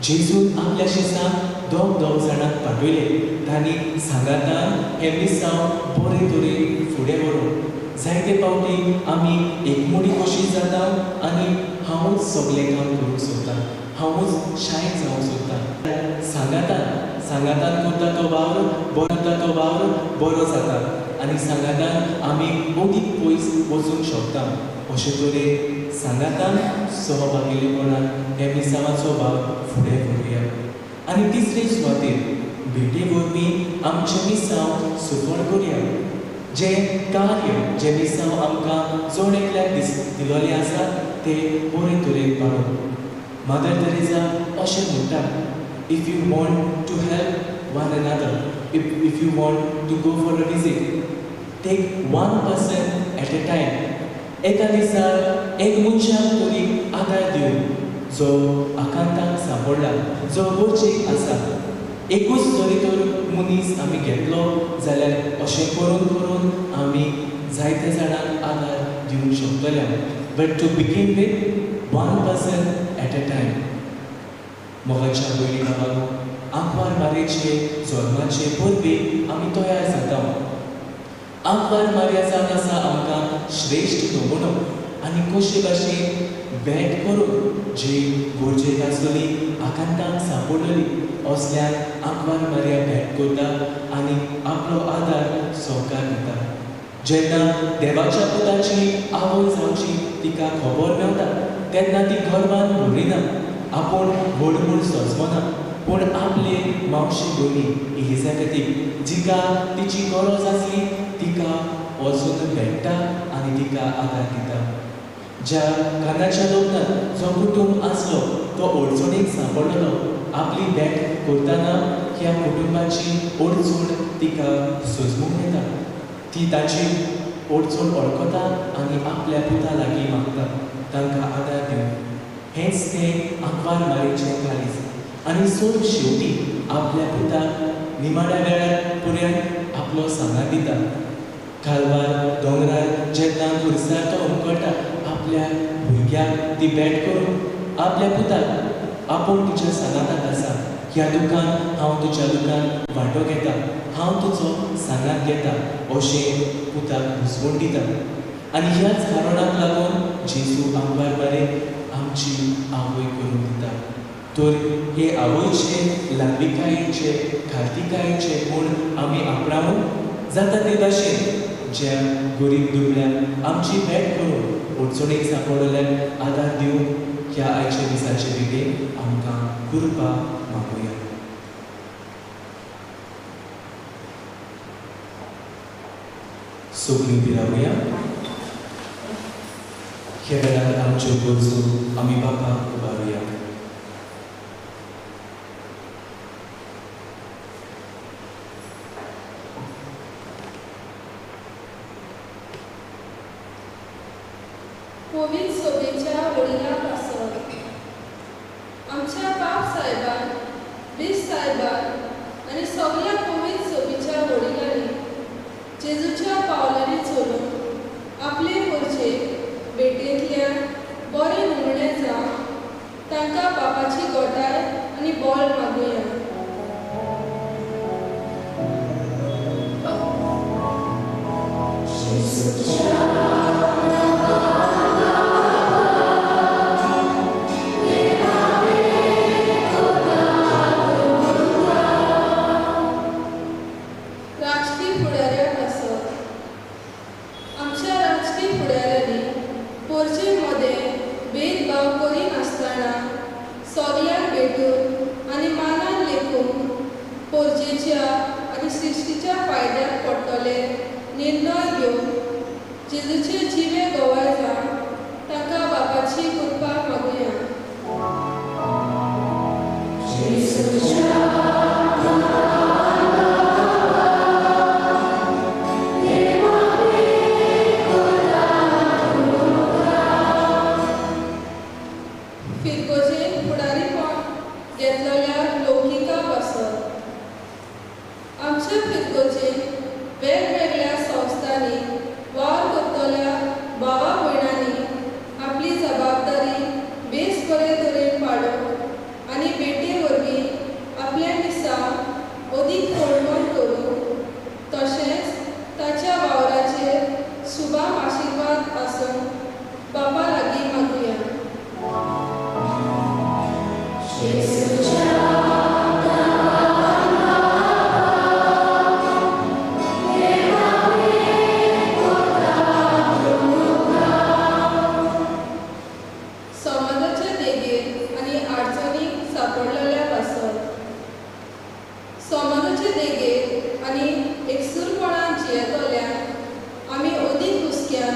जेजून आपल्या शिसांक दोग दोग जाणांक पाठयले, तांणी सांगातान हें मिसांव बरे तरेन फुडें व्हरूंक. जायते फावटी आमी एकमुडी कशी जाता आनी हांवूच सगळें काम करूंक सोदता, हांवूच शायन जावंक सोदता. सांगातान सांगातान करता तो वावर बरो जाता, तो वावर बरो जाता आनी सांगातान आमी अदीक पयस वचूंक शकता. अशे तरेन सांगातान सहभागीलेपणान हे मिसांवाचो वावर फुडें व्हरुया. आनी तिसरे सुवातेर भेटे वरवीं आमचें मिसांव सुफळ करुया. जें कार्य, जें मिसांव आमकां जण एकल्याक दिलोलें आसा तें बरे तरेन पाळूंक. मदर तेरेजा अशें म्हणटा, if you want to help one another, if you want to go for a visit, take one person at a time. एका दिसा एक मनशाक तरी आदार दिवन जो आकांताक सांपडला, जो गरजेक आसा, एकूच जरी तर मनीस आमी घेतलो जाल्यार अशें करून करून आमी जायते जाणांक आदार दिवंक शकतले. But to begin with one person at a time. मोगाच्या भयणी बाबानो, आंकवार मारयेचे जल्माचे परबेक आमी तयार जाता. आंकवार मारया जावन आसा आमकां श्रेश्ठ नमुनो आनी कशे भाशेन भेट करून जी गरजेक आसलोली, आकांताक सांपडलेली असल्यान आंकवार मारया भेट करता आनी आपलो आदार सहकार दिता. जेन्ना देवाच्या पुताची आवय जावची तिका खबर मेवता तेन्ना ती गर्वान भरिना, आपूण व्हड म्हूण सजमना, पूण आपले मावशे भयणी इलिजाबेथीक जिका तिची गरज आसली तिका वचून भेट्टा आनी तिका आदार दिता. ज्या कानाच्या लग्नांत जो कुटुंब आसलो तो अडचणीक सांपडलेलो, आपली भेट करतना ह्या कुटुंबाची अडचण तिका सजमूंक येता. ती ताची अडचण वळखता आनी आपल्या पुता लागीं मागता. तांकां आदार दिवंक हेंच तें आंकवार मारीचें काळीज आनी सोड शेवटी आपल्या पुताक निमाण्या वेळार पर्यंत आपलो सांगात दिता. कालवार दोंगरार जेन्ना खुरसार तो उमकळटा आपल्या भुरग्याक ती भेट करून आपल्या पुताक आपूण तुज्या सांगाताक आसा, ह्या दुखान हांव तुज्या दुखान वांटो घेता, हांव तुजो सांगात घेता अशें पुताक घुसवण दिता. आनी ह्याच कारणाक लागून जेजू आंकवार मारीक आमची आवय करून दिता. तर हे आवयचे ल्हानविकायेचे खातिकायेचे गूण आमी आपणावूंक जाता ते भाशेन ज्या गरीब दुबळ्यांक आमची भेट करून अडचणीक सांपडलेल्यांक आदार दिवंक ह्या आयच्या दिसाचे भेटेक आमकां कृपा मागुया. सगळीं उबी रावया. ह्या वेळार आमच्यो गरजो आमी बापाक उबारुया. कोविड सोबेच्या वडिलां पासत आमच्या बाप साहेबान, बीस साहेबान आनी सगळ्या कोविड सोबीच्या वडिलांनी जेजूच्या पावलांनी चलून आपले पोरचे भेटेंतल्यान बरें हुमणें जावन तांकां बापाची गोटाय आनी बोल मागुया. राजकीय फुडाऱ्या पासत आमच्या राजकीय फुडाऱ्यांनी पोरचे मदें भेदभाव करिनासतना सगल्यांक भेटून आनी मानान लेखून पोरजेच्या आनी सृश्टीच्या फायद्याक पडटले निर्णय घेवन जेजूचे जिवे गवाय जावन तांकां बापाची कृपा मागुया. फिरगोजेन फुडारीपण घेतलेल्या लौकिका पासत आमच्या फिरगोजेन वेगवेगळ्या संस्थांनी वावर करतल्या भावा भयणांनी आपली जबाबदारी बेस बरे तरेन पाडूंक आनी भेटे वरवीं आपल्या मिसांव अदीक होलमण करूंक तशेंच ताच्या वावराचेर शुभाम आशिर्वाद आसूंक बापा लागीं मागुया. समाजाच्या देगेर आनी अडचणीक सांपडलेल्या पासत समाजाचे देगेर आनी एकसूरपणान जियेतल्यांक आमी अदीक हुस्क्यान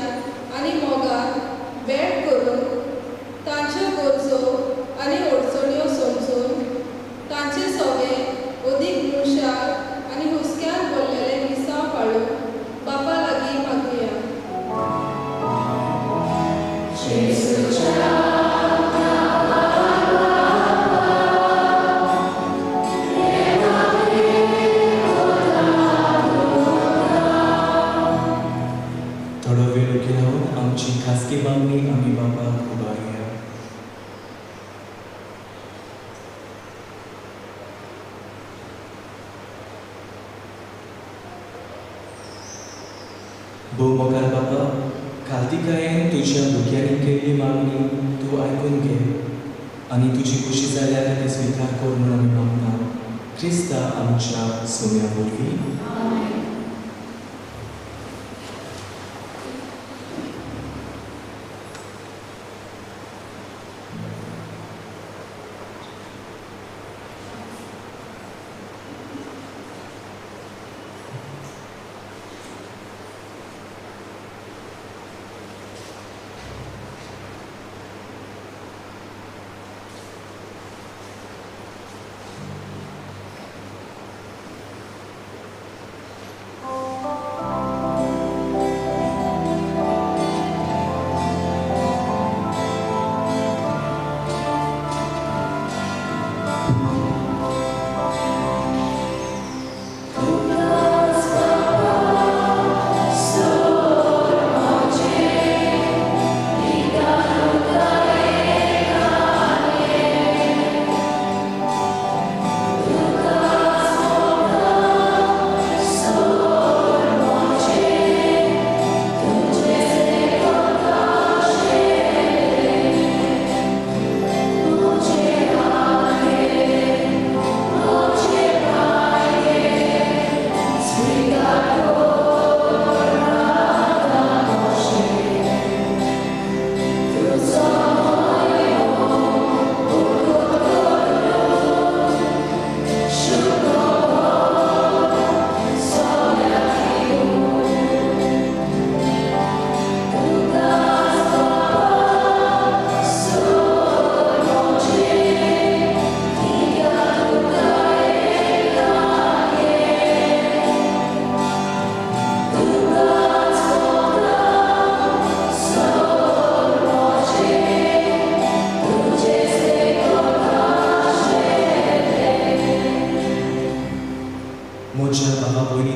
आनी मोगान भेट करून तांच्यो गरजो आनी अडचण्यो समजून तांचे सगळे अदीक मुशाल आनी हुस्क्यान भरलेले मिसांव पाळूंक बापा लागीं मागुया. थोडो वेळ उगी रावन आमची खासगी मागणी आमी बापाक उबारुया. भोव मोगाल बापा, खालतीकायेन तुज्या भुरग्यांनी केल्ली मागणी तूं आयकून घे आनी तुजी खुशी जाल्यार ती स्विकार कर म्हूण आमी मागता क्रिस्ता आमच्या सोम्या वरवीं.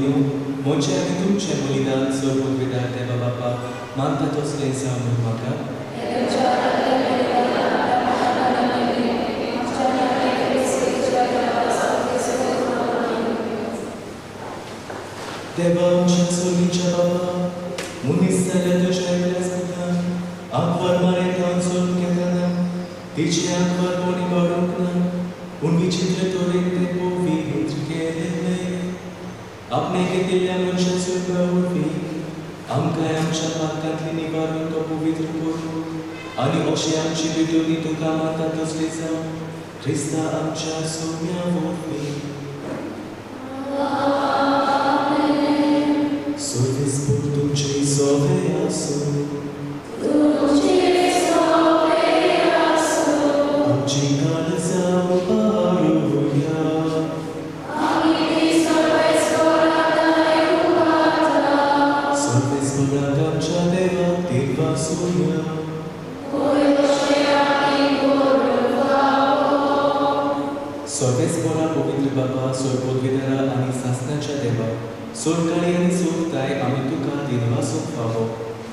भयणीनो, म्हजें आनी तुमचें बलिदान सर्वोत्वेदार देवा बापा मानता तसलें जावं म्हाका. देवा आमच्या सोलीच्या बाबा, मनीस जाल्या तुज्या एकल्याच पुतान आंकवार मारेतान सोडून घेतना तिचें आंकवार कोणी बाडूंक ना, पूण विचित्र तरेन तें पवित्र केलें. आपणें घेतिल्ल्या मनशा सुरगा वरवीं आमकांय आमच्या पातकांतली निवारून तो पवित्र करूं आनी अशें आमची भेटवणी तुका मानता तसली जावं क्रिस्ता आमच्या सोम्या वरवीं. सर्वेस्पोर तुमचे सोवे आसूं. आमची काळजां उबारुया. सर्वेस्पोराक आमच्या देवाक दिनवासुया. सर्वेस्पोरा पवित्र बाबा, सोरपोदविदारा आनी सासणाच्या देवा, सोरकाळी आनी सोरताय आमी तुका दिनवासूंक फावो.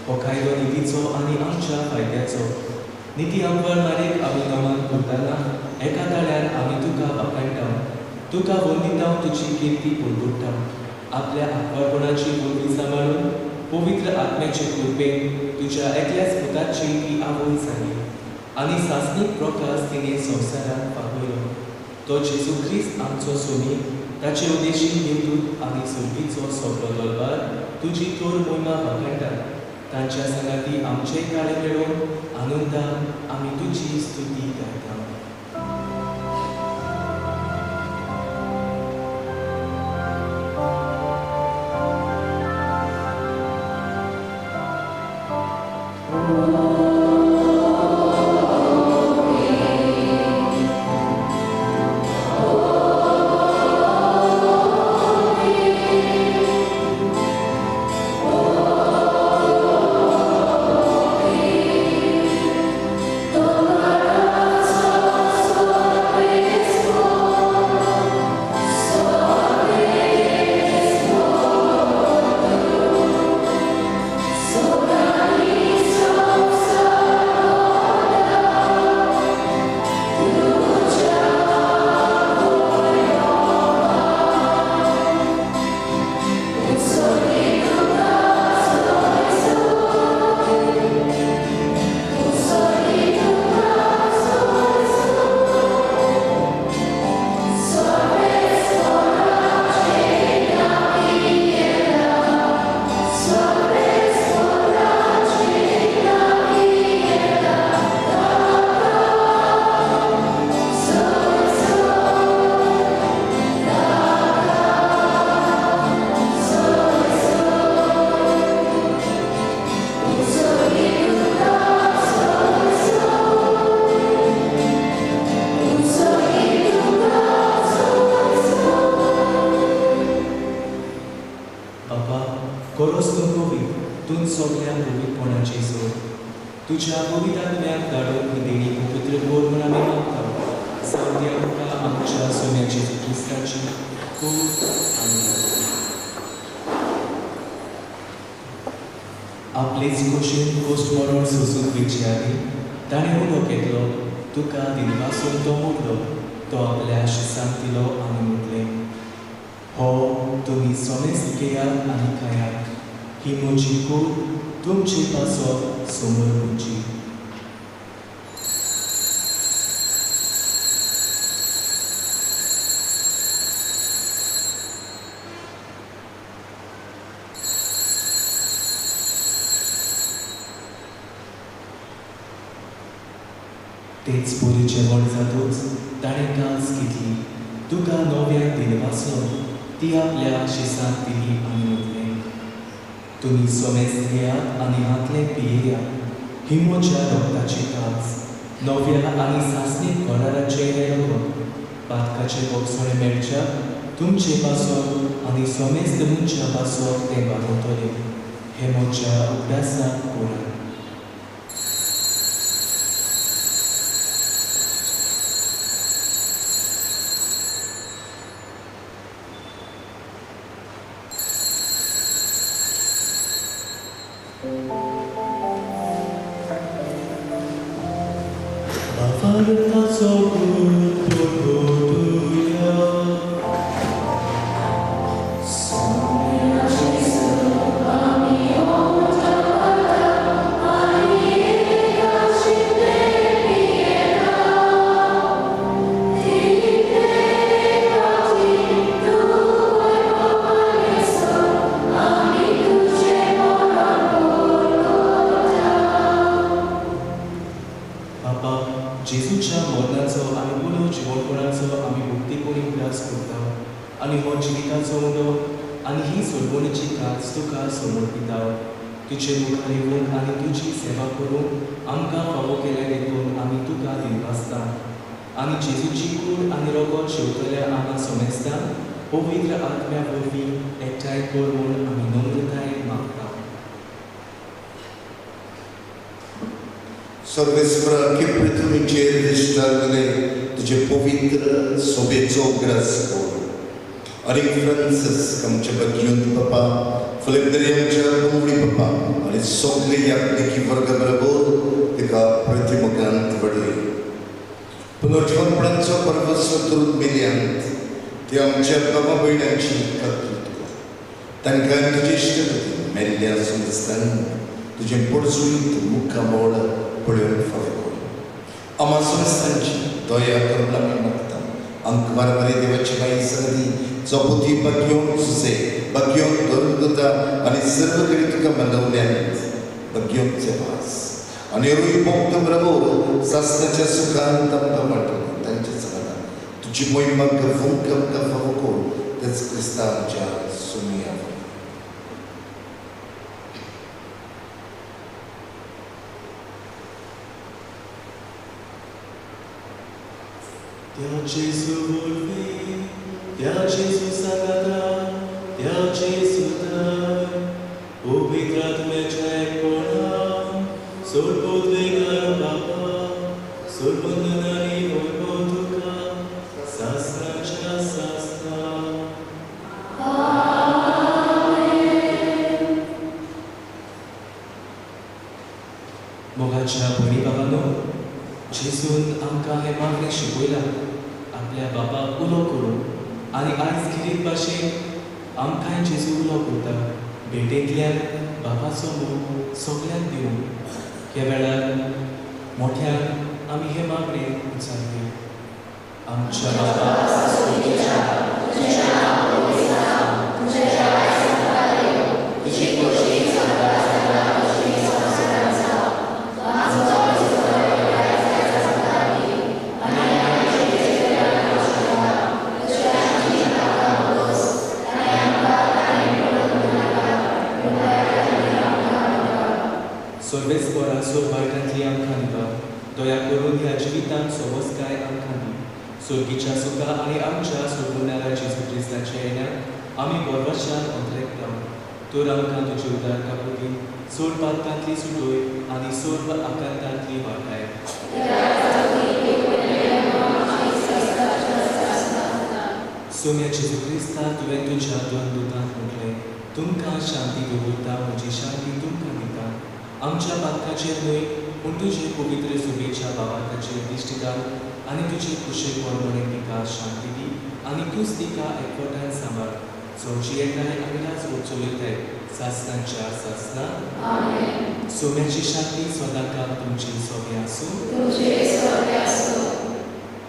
हो कायदो नितीचो आनी आमच्या फायद्याचो. निती आंकवार मारेक आमी नमन करतना एका ताळ्यार आमी तुका वाखाणटा, तुका वंदिता, तुजी किर्ती पुरपुरता. आपल्या आंकवारपणाची वरवीं सांबाळून पवित्र आत्म्याचे कृपेन तुज्या एकल्याच पुताची ती आवय जाली आनी सासणीक प्रकाश तिणें संवसाराक फागयलो. तो जेजू क्रिस्त आमचो सोमी, ताचे उद्देशी देवदूत आनी सुर्गीचो सगळो दरबार तुजी थोर मोहिमा वाखाणटा. तांच्या सांगाती आमचेय ताळे मेळोवन आनंदान आमी तुजी स्तुती गायता. सगळ्या पवित्रपणाची सोड तुज्या पवित्र धाडून ही देणी पवित्र कर म्हूण आमी मागता. सावती आमकां आमच्या सोम्या जेजू क्रिस्ताची कूड आनी आपलेच खोशेन कोश्ट मरण सोसूंक वेचे आदी ताणें उलो घेतलो, तुका दिनवासून तो मोडलो, तो आपल्या शिसांक दिलो आनी म्हटलें, हो तुमी सोमेस्त घेयात आनी खायात, ही म्हजी कूड तुमचे पासत समोर म्हजी. तेच परी जेवण जातूच ताणें कास घेतली, तुका नव्यान दिनवासलो, ती आपल्या शिसांक दिली आनी म्हटलें, तुमी सोमेस्त घेयात आनी हांतलें पियेयात, ही म्हज्या रक्ताची कास, नव्या आनी सासणीक कराराचें हें रगत, पातकाचें भोगसणें मेळच्या तुमचे पासत आनी सोमेस्त मनशा पासत तें वाडवतलें. हें म्हज्या उगडासाक करात.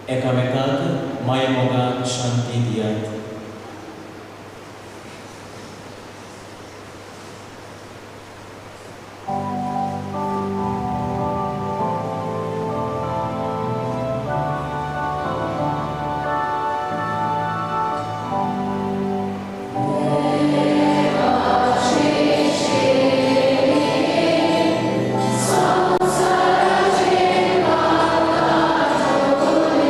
एकामेकाक माया मोगान शांती दियात. Amen.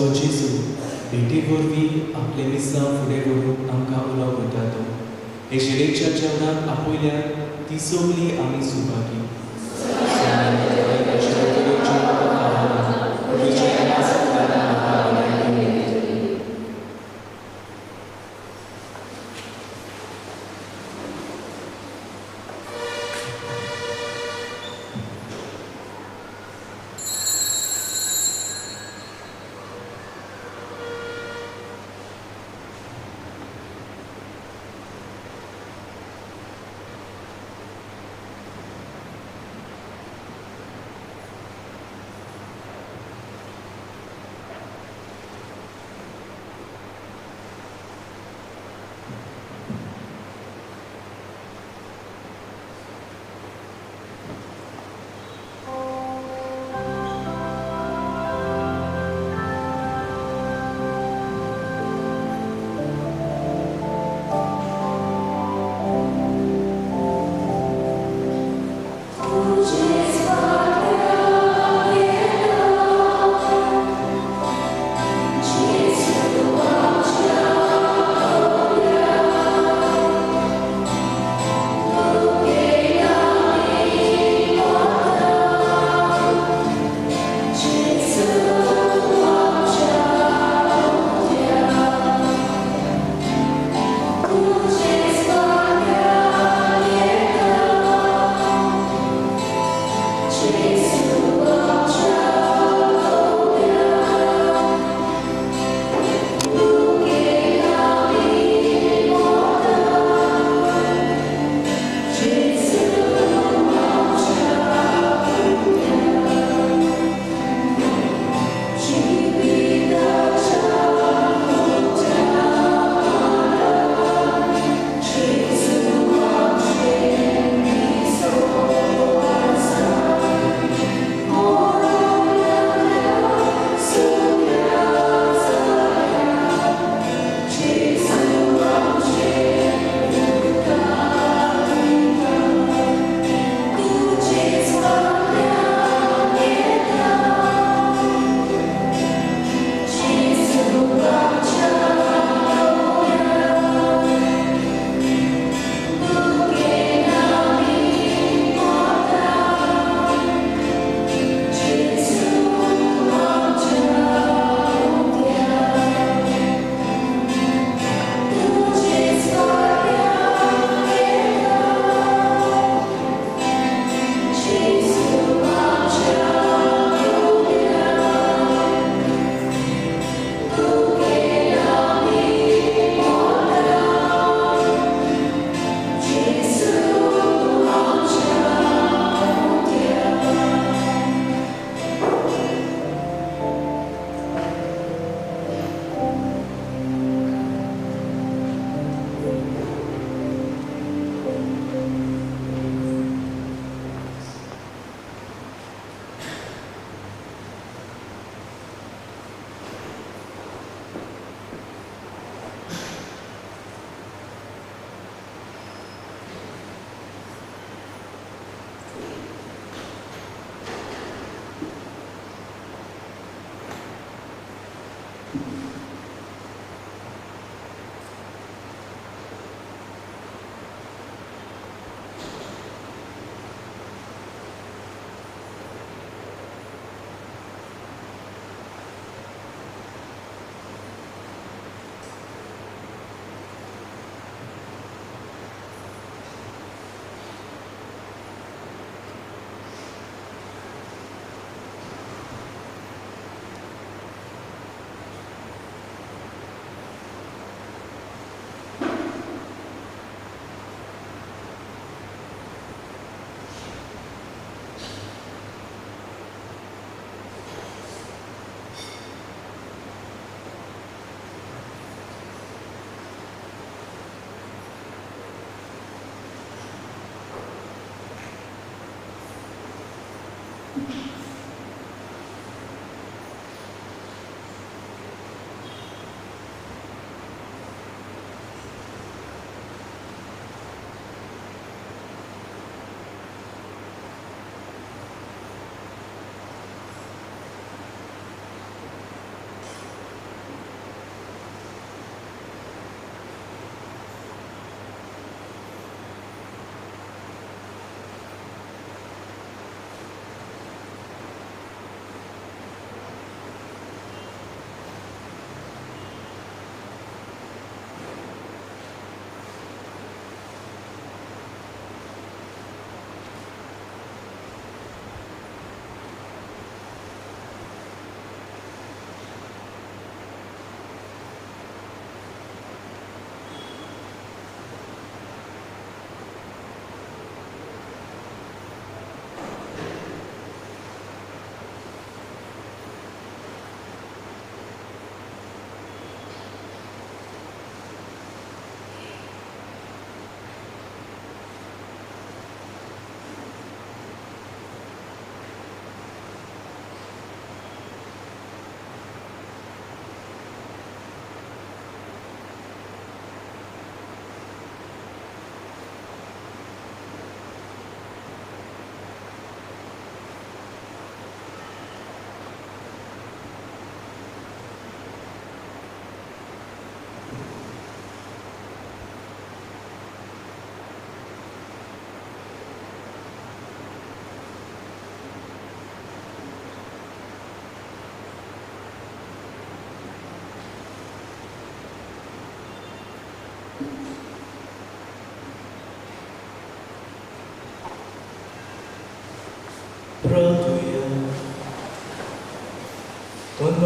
असो जेजू भेटे वरवीं आपले मिसां फुडें व्हरूंक आमकां उलो करता तो हे शिरेच्या जेवणाक आपयल्यार ती सगळी आमी सुभागी.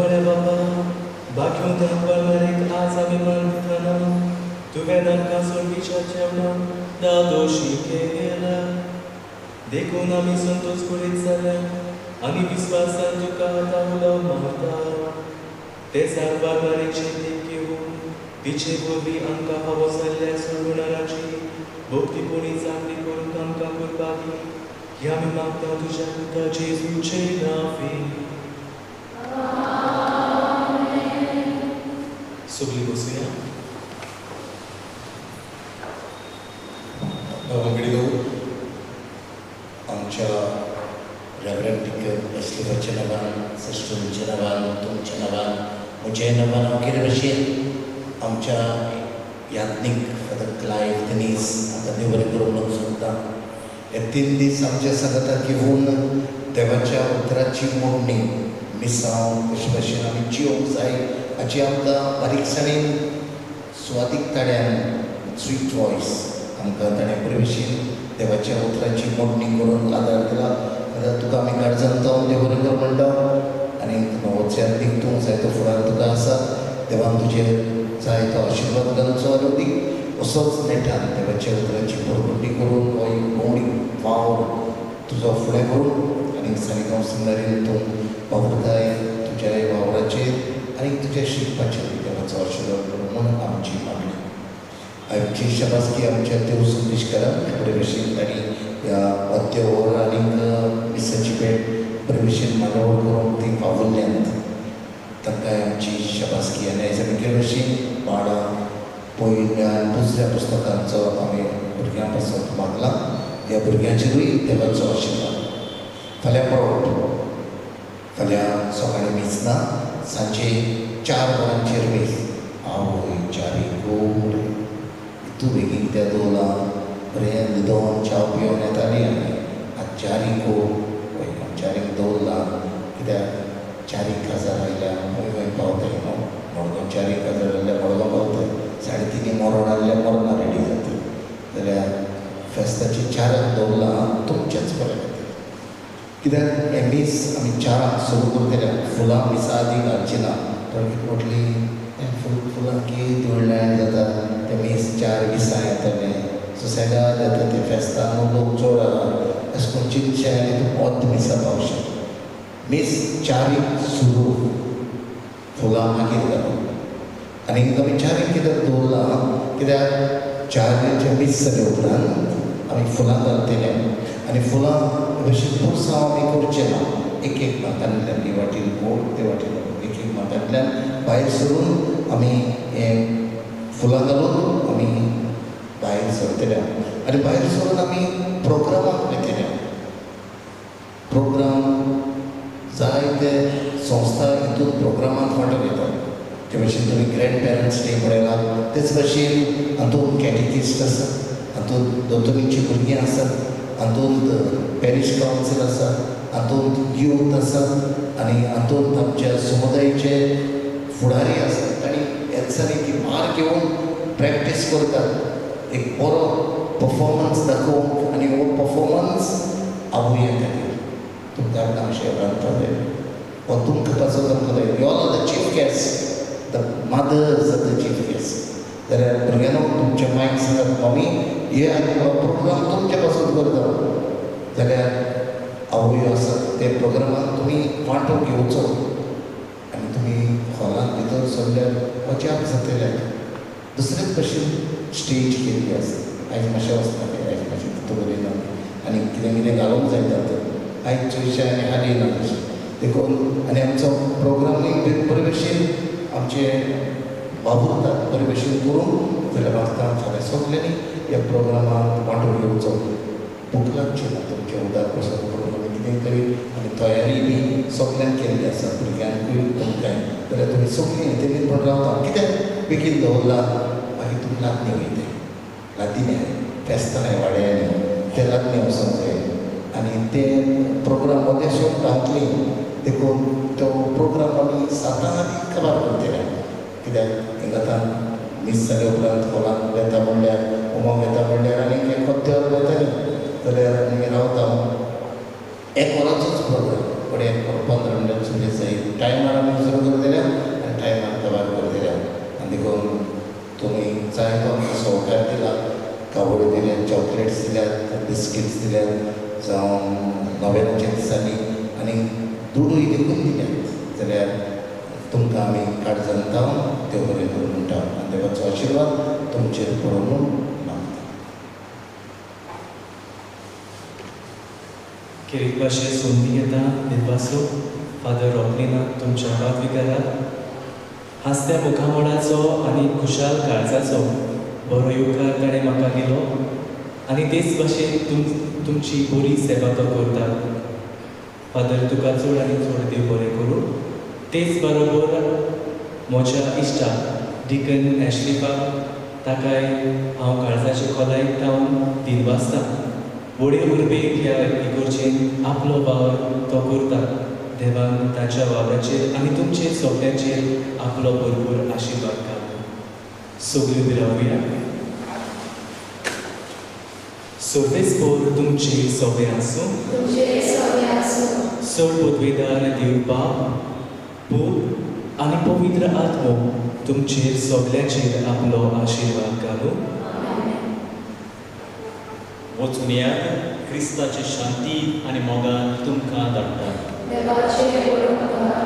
बऱ्या बाबा, बाकी दाखवणारेक आज आमी मानतना तुवें आमकां सोडीच्या जेवणाक दादोशी केला, देखून आमी संतोष करीत जाल्या आनी विस्वासान तुका आतां उलो मारता. ते सारवारेची देख घेवन तिचे वरवीं आमकां फावो जाल्ल्या सोडवणाराची भक्तीपणी चाकरी करूंक आमकां करपा दी, ही आमी मागता तुज्या पुता जेजूचे नांवी. सगळीं बसुया. भावंगडीनो, आमच्या रेवरंड डिकन एस्लिफाच्या नांवान, सिस्टरांच्या नांवान, तुमच्या नांवान, म्हज्याय नांवान हांव कितें भशेन आमच्या याज्ञीक फादर क्लायव्ह दनीस आतां देव बरें करूं म्हणूंक सोदता. हे 3 दीस आमच्या सांगाताक घेवन देवाच्या उतराची मोडणी, मिसांव कशे भशेन आमी जिवंक जाय हाची आमकां बारीकसाणेन सुवादीक ताळ्यान स्वीट वॉयस आमकां ताणें बरे भशेन देवाच्या उतराची मोडणी करून आदार दिला. आतां तुका आमी काळजान जावन देव बरें कर म्हणटा आनी नवोच याज्ञीक तूं जायतो फुडार तुका आसा, देवान तुजेर जायतो आशिर्वाद घालचो आनी अदीक असोच नेटान देवाच्या उतराची भरभट्टी करून हो एक भोंवडी वावर तुजो फुडें करून आनी सालिगांव सिमिनरीन तूं वावुरताय तुज्या वावराचेर आनी तुज्या शिकपाचेर देवाचो आशिर्वाद करूं म्हूण आमची मागणी. आमची शाबासकी आमच्या देव संदेशकारांक बरे भशेन तांणी ह्या वाद्यवर आनीक मिसाची भेट बरे भशेन मांडावळ करूंक ती वावुरल्यांत, तांकांय आमची शाबासकी. आनी आयज आमी केले भशेन माडा पयल्या आनी दुसऱ्या पुस्तकांचो आमी भुरग्यां पासत मागला, ह्या भुरग्यांचेरूय देवाचो आशिर्वाद. फाल्यां परत फाल्यां सकाळीं मीस ना, सांजे 4 वरांचेर मीस. आवय चारीक गोड इतू बेगीन कित्याक दवरलां, बरें न्हिदोन च्या पिवन येतालीं आमी. आतां चारीक वय चारीक दवरलां कित्याक 4 काजार आयल्या खंय खंय पावताय न्हू, मडगांव 4 काजार आयल्या मडगांव पावताय, 3:30 मरण आयल्या मरणां रेडी जाता. जाल्यार फेस्ताची 4 दवरलां तुमचेच बरें खातीर, कित्याक हें मीस आमी 4 सुरू करतले. फुलां मिसा आदी घालची ना, तर म्हटली तें फुलां कितें व्हडल्यान जाता तें मीस 4:20 येतलें, सुसेगाद येता तें फेस्तान लोक चड आहा अशें करून चिंतचें आनी तूं अर्द मिसा पावशें. मीस 4 सुरू, फुलां मागीर घालप. आनी आमी 4 कित्याक दवरलां, कित्याक 4 मीस जाले उपरांत आमी फुलां घालतले आनी फुलां भशेन पुरसांव आमी करचें ना. एक एक मातांतल्यान ही वाटेन कोण ते वाटेन एक एक मातांतल्यान भायर सरून आमी हें फुलां घालून आमी भायर सरतले आनी भायर सरून आमी प्रोग्रामाक वयतले. प्रोग्राम जायते संस्था हितून प्रोग्रामांत वांटो घेतात. ते भशेन तुमी ग्रँड पेरंट्स डे पळयला, तेच भशेन हातूंत कॅटेकिस्ट आसा, हातूंत दोतोरींची भुरगीं आसात, हातूंत पॅरीश कावन्सील आसा, हातूंत यूथ आसा आनी हातूंत आमच्या समुदायाचे फुडारी आसात. तांणी ह्या दिसांनी ती भार घेवन प्रॅक्टीस करतात, एक बरो परफॉर्मन्स दाखोवंक आनी हो परफॉर्मन्स आवया खातीर. तुमकां अशें रांदपा जाय हो तुमकां पासत आमकां जाय. You all are the chief guest, the mothers are the chief guest. जाल्यार भुरग्यांनो तुमच्या मायक सांगात, मम्मी हे प्रोग्राम तुमचे पासून करता, जाल्यार आवयो आसात ते प्रोग्रामाक तुमी वांटो घेवचो आनी तुमी हॉलांत भितर सरल्यार अजाप जातलें. दुसरेच भशेन स्टेज केल्ली आसा. आयज मातशें वचना तें, आयज मातशें तितू बरें ना आनी कितें कितें घालूंक जाय तातूंत, आयज चडशें आनी हाली ना तशें. देखून आनी आमचो प्रोग्रामूय बरे भशेन आमचे वावुरतात बरे भशेन करूंक जाल्यार मागता फाल्यां सगल्यांनी ह्या प्रोग्रामाक वांटो घेवचो. भूक लागची ना, तुमचें उदक पसंत करून आमी कितें तरी आनी तयारी बी सगल्यांक केल्ली आसा, भुरग्यांकूय तुमकांय. जाल्यार तुमी सगळीं हेतेलीन पण रावता कित्याक बेगीन दवरला, मागीर तुमी लादणी वयताय, लादीनी फेस्तां वाड्यांनी ते लादणी वचोंक जाय आनी ते प्रोग्राम मदें सोड धांवतली. देखून तो प्रोग्राम आमी 7 आदी काबार करतले, कित्याक हिंगा आतां मीस जाले उपरांत हॉलांत वेता म्हणल्यार उमांक वेता म्हणल्यार आनी एक अर्दें वयतालीं, जाल्यार आमी रावता. 1 वराचोच प्रोग्राम, फुडें 1 वर 15 मिनटां सुरू जायत. टायमार आमी सुरू करतले आनी टायमार तबार करतले. आनी देखून तुमी जायतो आमकां सहकार दिला, कावड दिल्यात, चॉकलेट्स दिल्यात, बिस्किट्स दिल्यात, जावं नोव्हेंनाच्या दिसांनी आनी दुडूय देखून दिल्यात जाल्यार तुमकां आमी काळजान जावन देव बरें करूं म्हणटा आनी देवाचो आशिर्वाद तुमचेर पडूं म्हूण मागता. खेरीत भाशेन संदी घेता दिनवासो फादर रॉकलिनाक तुमच्या पादविकाराक हांसत्या मुखामळाचो आनी खुशाल काळजाचो बरो येवकार ताणें म्हाका दिलो आनी तेच भाशेन तुमची बरी सेवा तो करता. फादर तुका चड आनी चड देव बरें करूं. तेच बरोबर म्हज्या इश्टाक डिकन एशलिफाक ताकाय हांव काळजाचे खोलायेक जावन दिनवासता. व्हडे उर्बेक ह्या इगोर्जेन आपलो वावर तो करता. देवान ताच्या वावराचेर आनी तुमचेर सगळ्यांचेर आपलो भरपूर आशिर्वाद घालूं. सगळ्यो रावया. सर्वेस्पोर तुमचे सगळे आसूं. चड पदवेदार देव बाप, पूत आनी पवित्र आत्मो तुमचेर सगळ्यांचेर आपलो आशिर्वाद घालूं. वचून येयात, क्रिस्ताची शांती आनी मोगान तुमकां धाडटा. देवाचे उपकार.